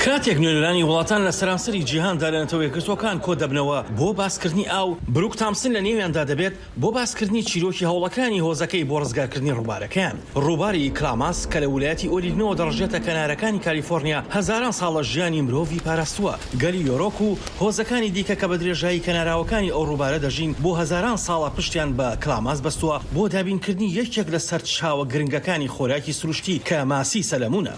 کاتێک نوێنەرانی وڵاتان لە سەرانسەری جیهاندا لە نەتەوە یەکگرتووەکان کۆدەبنەوە بۆ باسکردنی ئاو، بروک تامسن لە نێویاندا دەبێت بۆ باسکردنی چیرۆکی هەوڵەکانی هۆزەکەی بۆ ڕزگارکردنی ڕووبارەکەیان. ڕووباری کلاماس کە لە ولایەتی ئۆریگنەوە دەڕژێتە کەنارەکانی کالیفۆرنیا، هەزاران ساڵە ژیانی مرۆڤی پاراستووە. گەلی یۆرۆک و هۆزەکانی دیکە کە بە درێژایی کەناراوەکانی ئەو ڕووبارە دەژین، بۆ هەزاران ساڵە پشتیان بە کلاماس بەستووە بۆ دابینکردنی یەکێک لە سەرچاوە گرنگەکانی خۆراکی سروشتی کە ماسی سەلەمونە.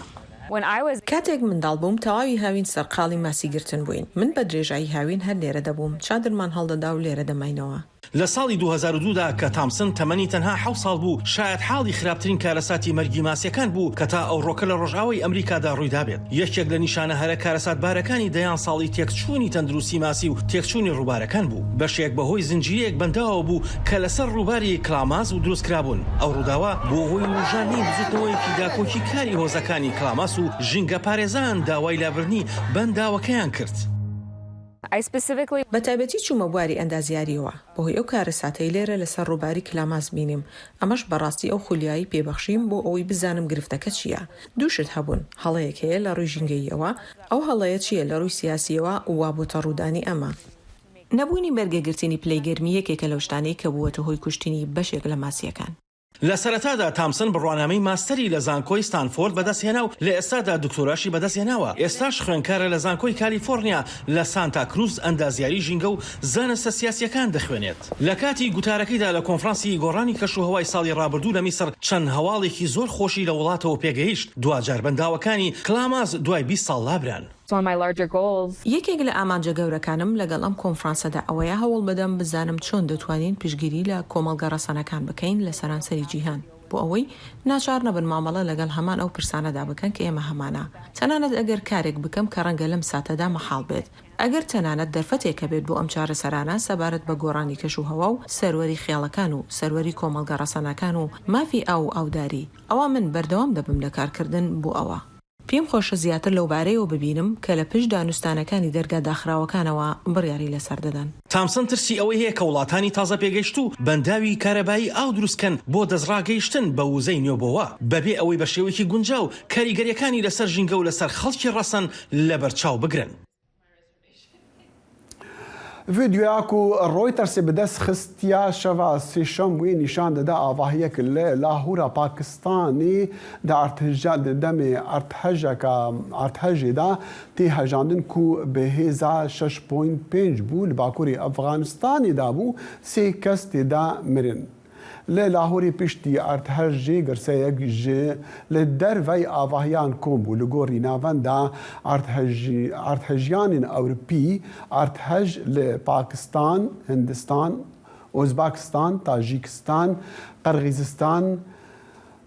کاتێک منداڵ بووم تەواوی هاوین سەرقاڵی ماسی گرتن بووین. من بە درێژایی هاوین هەر لێرە دەبووم، چادرمان هەڵدەدا و لێرە دەماینەوە. لە ساڵی 2002 دا کە تامسن تەمەنی تەنها حەوت ساڵ بوو، شایەتحاڵی خراپترین کارەساتی مەرگی ماسییەکان بوو کە تا ئەوڕۆکە لە ڕۆژئاوای ئەمریکادا ڕوویدابێت. یەکێک لە نیشانە هەرە کارەساتبارەکانی دەیان ساڵی تێکچوونی تەندروستی ماسی و تێکچوونی ڕووبارەکان بوو. بەشێک بەهۆی زنجیرەیەک بەنداوەوە بوو کە لەسەر ڕووباری کلاماس و دروستکرابوون. ئەو ڕووداوە بووە هۆی وروژاندنی بزووتنەوەیەکی داکۆکیکاری هۆزەکانی کلاماس و ژینگەپارێزان داوای لابردنی بەنداوەکەیان کرد. بە تایبەتی چوومە بواری ئەندازیارییەوە، بەهۆی ئەو کارەساتەی لێرە لەسەر ڕووباری کلاماس بینیم، ئەمەش بەڕاستی ئەو خولیایەی پێبەخشیم بۆ ئەوەی بزانم گرفتەکە چییە. دوو شت هەبوون، هەڵەیەک هەیە لە ڕووی ژینگەییەوە، ئەو هەڵەیە چییە لە ڕووی سیاسییەوە وا بۆتە ڕوودانی ئەمە. نەبوونی بەرگەگرتنی پلەی گەرمی یەکێکە لەو شتانەی کە بووەتە هۆی کوشتنی بەشێک لە ماسییەکان. لە سەرەتادا تامسن بڕوانامەی ماستەری لە زانکۆی ستانفۆرد بەدەستهێنا و لە ئێستادا دکتۆراشی بەدەستهێناوە، ئێستاش خوێندکارە لە زانکۆی کالیفۆرنیا لە سانتا کروز ئەندازیاری ژینگە و زانستە سیاسییەکان دەخوێنێت. لە کاتی گوتارەکەیدا لە کۆنفرانسی گۆڕانی کەشوهەوای ساڵی ڕابردوو لە میسڕ چەند هەواڵێکی زۆر خۆشی لە وڵاتەوە پێگەیشت، دواجار بەنداوەکانی کلاماس دوای 20 ساڵ لابران. یەکێک لە ئامانجە گەورەکانم لەگەڵ ئەم کۆنفرانسەدا ئەوەیە هەوڵ بدەم بزانم چۆن دەتوانین پشتگیری لە کۆمەڵگە ڕەسەنەکان بکەین لە سەرانسەری جیهان بۆ ئەوەی ناچار نەبن مامەڵە لەگەڵ هەمان ئەو پرسانەدا بکەن کە ئێمە هەمانە تەنانەت ئەگەر کارێک بکەم کە ڕەنگە لەم ساتەدا مەحاڵ بێت ئەگەر تەنانەت دەرفەتێک هەبێت بۆ ئەم چارەسەرانە سەبارەت بە گۆڕانی کەشوهەوا و سەروەری خێڵەکان و سەروەری کۆمەڵگە ڕەسەنەکان و مافی ئاو و ئاوداری ئەوا من بەردەوام دەبم لە کارکردن بۆ ئەوە. پێم خۆشە زیاتر لەوبارەیەوە ببینم کە لە پشت دانوستانەکانی دەرگا داخراوەکانەوە بڕیاری لەسەر دەدەن. تامسن ترسی ئەوەی هەیە کە وڵاتانی تازەپێگەیشتوو بەنداوی کارەبایی ئاو دروستکەن بۆ دەستڕاگەیشتن بە وزەی نوێبۆوە بەبێ ئەوەی بە شێوەیەکی گونجاو کاریگەرییەکانی لەسەر ژینگە و لەسەر خەڵکی ڕەسەن لەبەرچاو بگرن. ڤیدیۆیا ku Reutersê bi dest xistiya şeva sêşembûyê nîşan dide avahiyek li Lahûra Pakistanê di erdheja di demê erdhejeka erdhejê de tê hejandin ku bi hêza 6.5 bû li bakurê Efxanistanê de bû sê kes tê de mirin. Li Lahorê piştî erdhejê girseyek ji li dervey avahiyan kom bû. Li gorî navenda erdhejiyanên Ewropî erdhej li Pakistan, Hindistan, Ozbekistan, Tacîkistan, Qirgîzistan,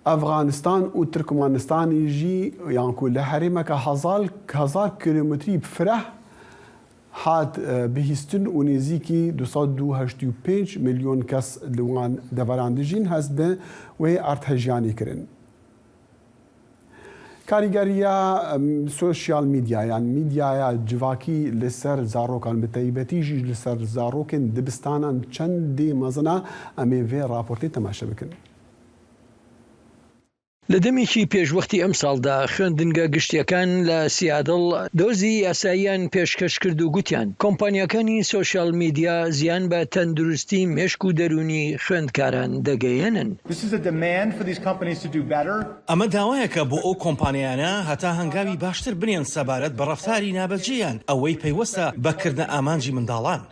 Efxanistan û Tirkmanistanê jî yan ku li herêmeke hezar kîlometrî fireh hat bihîstin û nêzîkî 285 milyon kes li wan deveran dijîn hest bi wê erdhejiyanê kirin. Karîgeriya sosyal medya yan medyaya civakî li ser zarokan bi taybetî jî li ser zarokên dibistanan çendê mezin e em ê vê raportê temaşe bikin. لە دەمێکی پێشوەختی ئەمساڵدا خوێندنگە گشتییەکان لە سیاتڵ دۆزی یاساییان پێشکەش کرد و گوتیان کۆمپانیاکانی سۆشیال میدیا زیان بە تەندروستی مێشک و دەروونی خوێندکاران دەگەیەنن. ئەمە داوایەکە بۆ ئەو کۆمپانیایانە هەتا هەنگاوی باشتر بنێن سەبارەت بە ڕەفتاری نابەجێیان ئەوەی پەیوەستە بە کردنە ئامانجی منداڵان.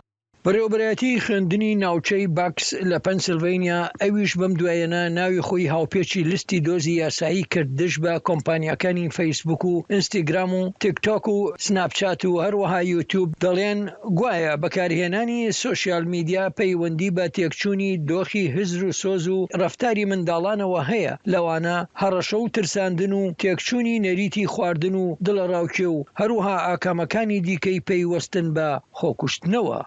بەڕێوەبەرایەتیی خوێندنی ناوچەی باکس لە پەنسلڤەینیا ئەویش بەم دوایەنە ناوی خۆی هاوپێچی لستی دۆزی یاسایی کرد دژ بە کۆمپانیاکانی فەیسبوک و ئینستیگرام و تیکتۆک و سناپچات و هەروەها یوتیوب دەڵێن گوایە بەکارهێنانی سۆشیال میدیا پەیوەندی بە تێکچوونی دۆخی هزر و سۆز و ڕەفتاری منداڵانەوە هەیە لەوانە هەڕەشە و ترساندن و تێکچوونی نەریتی خواردن و دڵەڕاوکێ و هەروەها ئاکامەکانی دیکەی پەیوەستن بە خۆکوشتنەوە.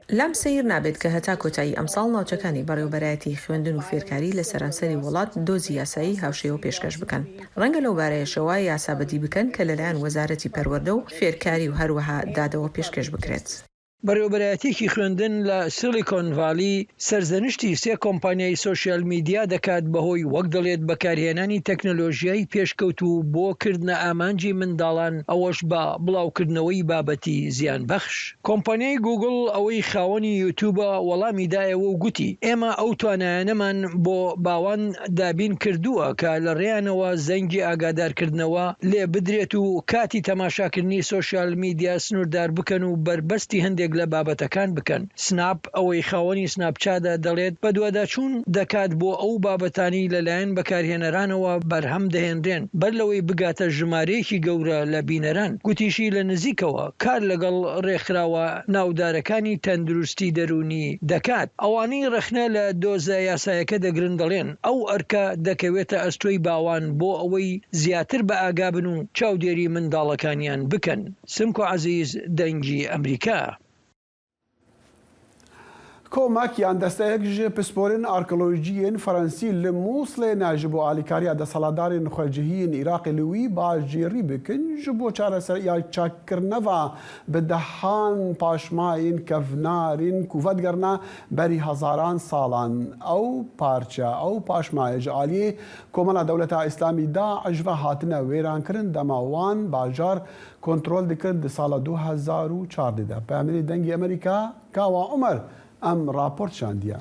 لام سەیر نابێت کە هەتا کۆتایی ئەمساڵ ناوچەکانی بەڕێوەبەرایەتی خوێندن و فێرکاری لە سەرانسەری وڵات دۆزی یاسایی هاوشێوە پێشکەش بکەن. ڕەنگە لەو بارەیەشەوە یاسا بەدی بکەن کە لەلایەن وەزارەتی پەروەردە و فێرکاری و هەروەها دادەوە پێشکێش بکرێت. بەڕێوەبەرایەتییەکی خوێندن لە سیلیکۆن ڤالی سەرزەنشتی سێ کۆمپانیای سۆشیال میدیا دەکات بەهۆی وەک دەڵێت بەکارهێنانی تەکنەلۆژیای پێشکەوتوو بۆ کردنە ئامانجی منداڵان ئەوەش بە بڵاوکردنەوەی بابەتی زیانبەخش. کۆمپانیای گووگڵ ئەوەی خاوەنی یوتیوبە وەڵامی دایەوە و گوتی ئێمە ئەو توانایانەمان بۆ باوان دابین کردووە کە لە ڕێیانەوە زەنگی ئاگادارکردنەوە لێ بدرێت و کاتی تەماشاکردنی سۆشیال میدیا سنووردار بکەن و بەربەستی هەندێک لە بابەتەکان بکەن. سناپ، ئەوەی خاوەنی سناپچاتە دەڵێت بەدواداچوون دەکات بۆ ئەو بابەتانەی لەلایەن بەکارهێنەرانەوە بەرهەم دەهێنرێن بەر لەوەی بگاتە ژمارەیەکی گەورە لە بینەران. گوتیشی لە نزیکەوە کار لەگەڵ رێکخراوە ناودارەکانی تەندروستی دەروونی دەکات. ئەوانەی رەخنە لە دۆزە یاسایەکە دەگرن دەڵێن، ئەو ئەرکە دەکەوێتە ئەستۆی باوان بۆ ئەوەی زیاتر بەئاگابن و چاودێری منداڵەکانیان بکەن. سمکۆ عەزیز، دەنگی ئەمریکا. کۆمەک یان دەستەیەک ji pisporên arkeolojiyên Fransî li Mûsilê ne ji bo alîkariya desthilatdarên xwecihiyên Iraqê li wî bajêrî bikin ji bo çareseriya çakkirneva bi dehan paşmayên kevnarên ku vedigerine berî hezaran salan. Ew parçe, ew paşmaye ji aliyê Komela Dewleta Îslamî DAIŞ ve hatine wêrankirin dema wan bajar kontrol dikir di sala 2014 de. Peyamnêrê Dengê Amerîka Kawa Omer em raport şandiye.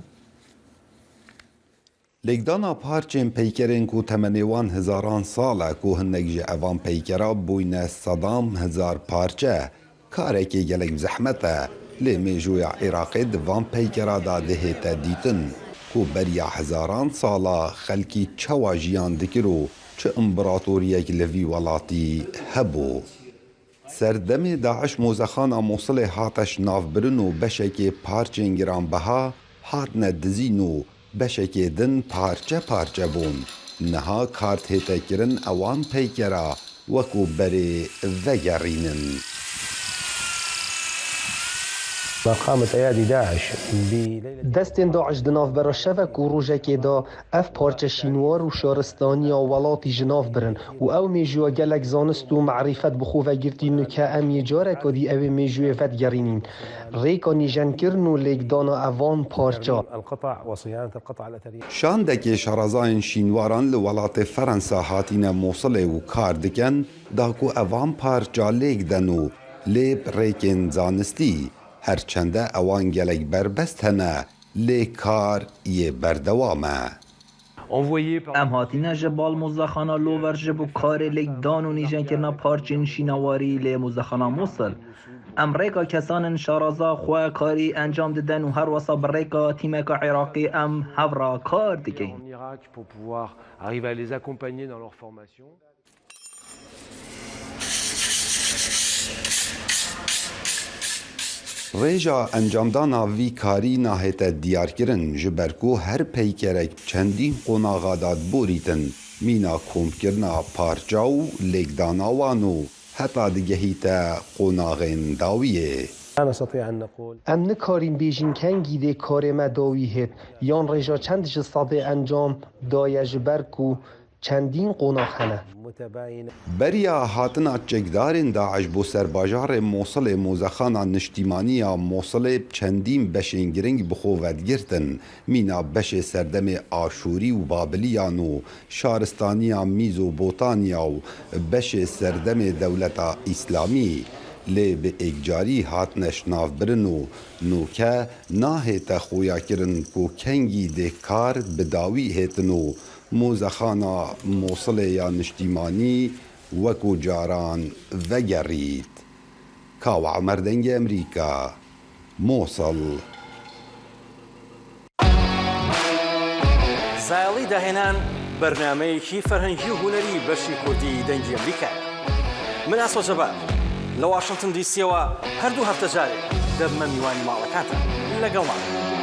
Lêkdana parçên peykerên ku temenê wan hezaran sal e ku hinek ji evan peykera bûyne sedam hezar parçe, karekê gelek zehmet e. Lê mêjoya Iraqê di van peykera de dihête dîtin ku beriya hezaran sala xelkî çawa jiyan dikir û çi împaratoriyek li vî welatî hebû. Serdemê DAIŞ mozexana Mûsilê hate ji navbirin û beşekê parçên giranbiha hatine dizîn û beşekê din parçe parçe bûn. Niha kar tête kirin ewan peykera wekû berê vegerînin. Destên DAIŞ di navbera şevek û rojekê de Ev parçe şînwar û şaristaniya welatî ji nav birin û ew mêjûya gelek zanist û merîfet bi xwe ve girtî nuke em yê careka dî ewê mêjûyê vedigerînîn. Rêka nîjenkirin û lêkdana evan parça. Şandekê şarezayên şînwaran li welatê Ferensa hatîne Mosilê û kar dikin da ku evan parça lêk den û lê bi rêkên zanistî. Her çende ewan gelek berbest hene Lê kar yê berdewam e. Em hatine ji bal muzexana Lover ji bo karê lêkdan û nîjenkirina parçên şînewarî lê muzexana Mûsil. Em rêka kesanên şaraza xwe karî encam didin û herwesa bi rêka tîmeka Iraqî em hevra kar dikeyn. Rêja encamdana vî karî nahête diyarkirin ji ber ku her peykerek çendîn qonaxa de diborîtin, mîna komkirina parça û lêkdana wan û heta digehîte qonaxên dawiyê. Em nikarîn bêjin kengî dê karê me dawî hêt yan rêja çend ji sedê encam daye ji ber ku. چەندین قۆناغ هەنە. Beriya hatina çekdarên DAIŞ bo ser bajarê Mosilê Mozexana Niştîmanî ya Mosilê çendîn beşên giring bi xwe vedigirtin, mîna beşê serdemê Aşûrî û Babiliyan û şaristaniya Mîzobotanya û beşê serdemê Dewleta Îslamî. Lê bi êkcarî hatine şinavbirin û nûke nahête xuyakirin ku kengî dê kar bi dawî hêtin û Mozexana Mosilê ya Niştîmanî wekû caran vegerît. Kawa Omer Dengê Emrîka, Mosil. زایەڵی داهێنان بەرنامەیەکی فەرهەنگی و هونەری بەشی کوردی دەنگی ئەمریکایە. من ئاسۆ جەبار لە واشنتن دیسیەوە هەردوو هەفتە جارێک دەبمە میوانی ماڵەکانتان لەگەڵمان بن.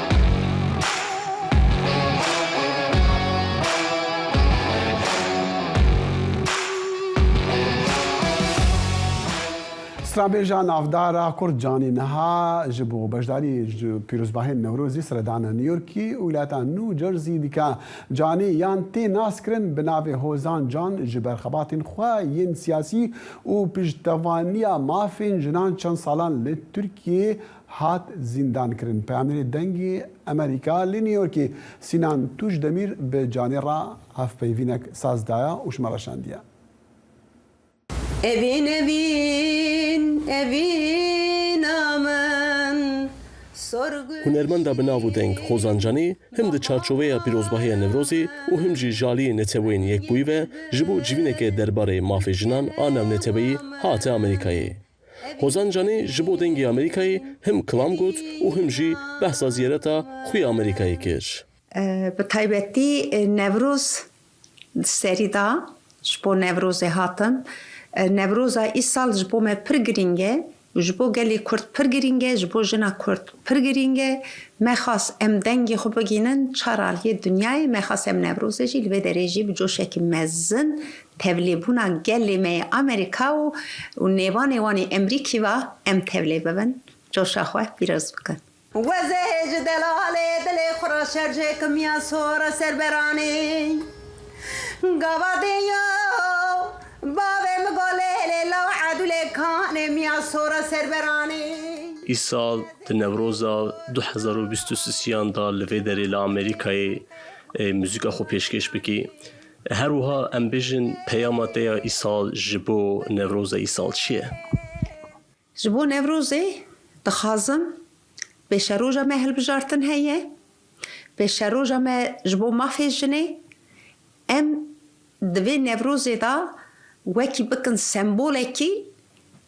Stranbêja navdar a Kurd Canî niha ji bo beşdarî ji pîrozbahên Newrozê seredana New Yorkê û wîlayeta New Jersey dike. Canî yan tê naskirin bi navê Hozan Can ji ber xebatên xwe yên siyasî û piştevaniya mafên jinan çend salan li Tirkiyeyê hat zîndankirin. Peyamnêrê Dengê Amerîka li New Yorkê Sînan Tûjdemîr bi Canê re hevpeyvînek saz daye û ji me re şandiye. Evîn evîn evîna min sorgul. Hunermenda bi nav û deng Hozan Canî him di çarçoveya pîrozbahiya Newrozê û him jî ji aliyê Neteweyên Yekbûyî ve ji bo civîneke derbarê mafê jinan a navneteweyî hate Amerîkayê. Hozan Canî ji bo Dengê Amerîkayê him kilam got û him jî behsa ziyareta xwe ya Amerîkayê kir. Bi taybetî Newroz Di serî de ji bo Newrozê hatim. Newroza îsal ji bo me pir girîng e û ji bo gelê Kurd pir girîng e, ji bo jina Kurd pir girîng e. Me xwest em dengê xwe bigihînin çar aliyê dinyayê, me xwest em Newrozê jî li vê derê jî bi coşekî mezin tevlêbûna gelê me yê Amerîka û û nêvanê wan ê Emrîkî ve em tevlê bibin, coşa xwe pîroz bikin. Wezê ji delalê dilê xwe re şercê kim ya sor ser beranê Gava dêya bavê min got lê lê law edûlê kanê miya sor ser beranê. Îsal di Newroza 2023 de li vê derê li Amerîkayê muzîka xwe pêşkêş bikî. Her wiha em bêjin peyama te ya îsal ji bo Newroza îsal çi ye? Ji bo Newrozê dixwazim pêşeroja me hilbijartin heye, pêşeroja me ji bo mafê jinê, em di vê Newrozê de wekî bikin sembolekî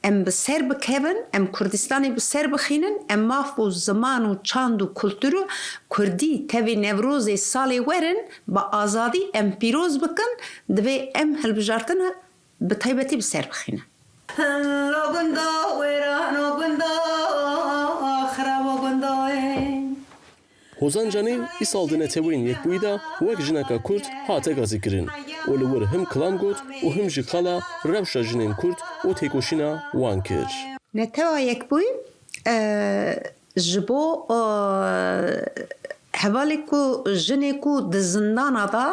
em bi ser bikevin, em Kurdistanê bi ser bixînin, em maf û ziman û çand û kultur û kurdî tevî Newrozê salê werin bi azadî em pîroz bikin, divê em hilbijartina Bi taybetî bi ser bixîne. Lo gundo wêrano gundo xirabo gundoyê. Hozan Canê îsal di Neteweyên Yekbûyî de wek jineke Kurd hate gazîkirin û li wir him kilam got û him jî qala rewşa jinên Kurd û têkoşîna wan kir. Netewa Yekbûyî ji bo hevalê ku jinê ku di zindana de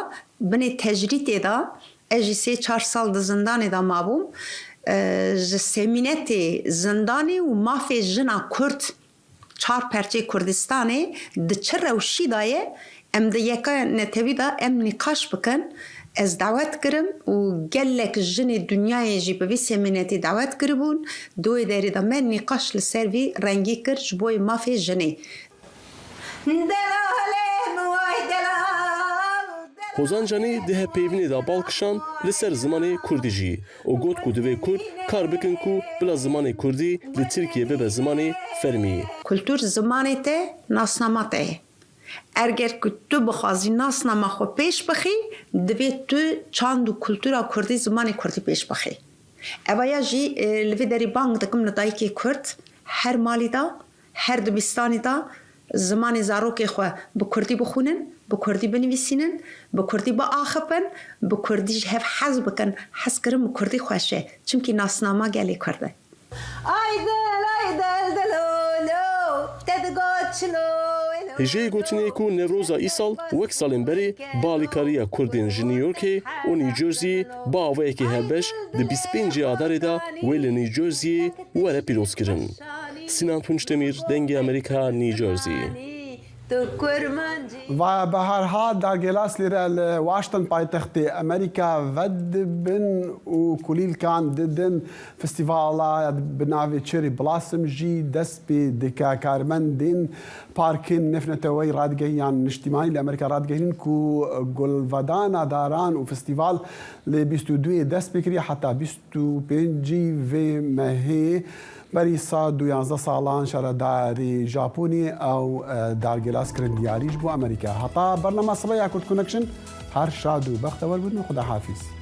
binê tecrîtê de Ez jî sê çar sal di zindanê de mabûm. Ji semînetê zindanê û mafê jina Kurd çar perçê Kurdistanê di çi rewşî de ye em di yeka netewî de em nîqaş bikin. Ez dawet kirim û gelek jinê dinyayê jî bi vî semînetê dawet kiribûn. Di wê derê de me nîqaş li ser vî rengî kir ji bo mafê jinê. Hozan Canî di hevpeyvînê de bal kişand li ser zimanê kurdî jî û got ku divê kurd kar bikin ku bila zimanê kurdî li Tirkiyê bibe zimanê fermî. Kultur zimanê te, nasnama te ye. Erger ku tu bixwazî nasnama xwe pêş bixî, divê tu çand û kultura kurdî, zimanê kurdî pêş bixî. Evaya jî li vê derî bang dikim li dayikê kurd her malî de Her dibistanê de zimanê zarokê xwe bi kurdî bixwînin, bi kurdî binivîsînin, bi kurdî biaxifin, bi kurdî ji hev hez bikin. Hezkirin bi kurdî xweş e, çimkî nasnama gelê kurd e. Ay dil ay dil dilo lo te digot çilo. Hêjayê gotinê ye ku Newroza îsal wek salên berê bi alîkariya Kurdên ji New Yorkê û New Jerseyê bi awayekî hevbeş di 25 ê Adarê de wê li New Jerseyê were pîrozkirin. Sînan Tunçdemîr, Dengê Amerîka, New Jersey. Vaya Behar hat Dargêlas lêre li Washington paytextê Amerîka vedibin û kulîlkan didin. Festîvala bi navê Cherry Blossom jî dest pê dike. Karmendên parkên nêvneteweyî radigehîn yan niştîmanî li Amerîka radigehînin ku gulvedana daran û festîval li 22 ê dest pê kiriye heta 25 vê mehê Berî 111 salan şaredarê Japonê ew dargêlas kirin diyarî ji bo Amerîka. Heta bernama sibe ya Kurd Connection her şad û bextewer bin û xwedahafîz.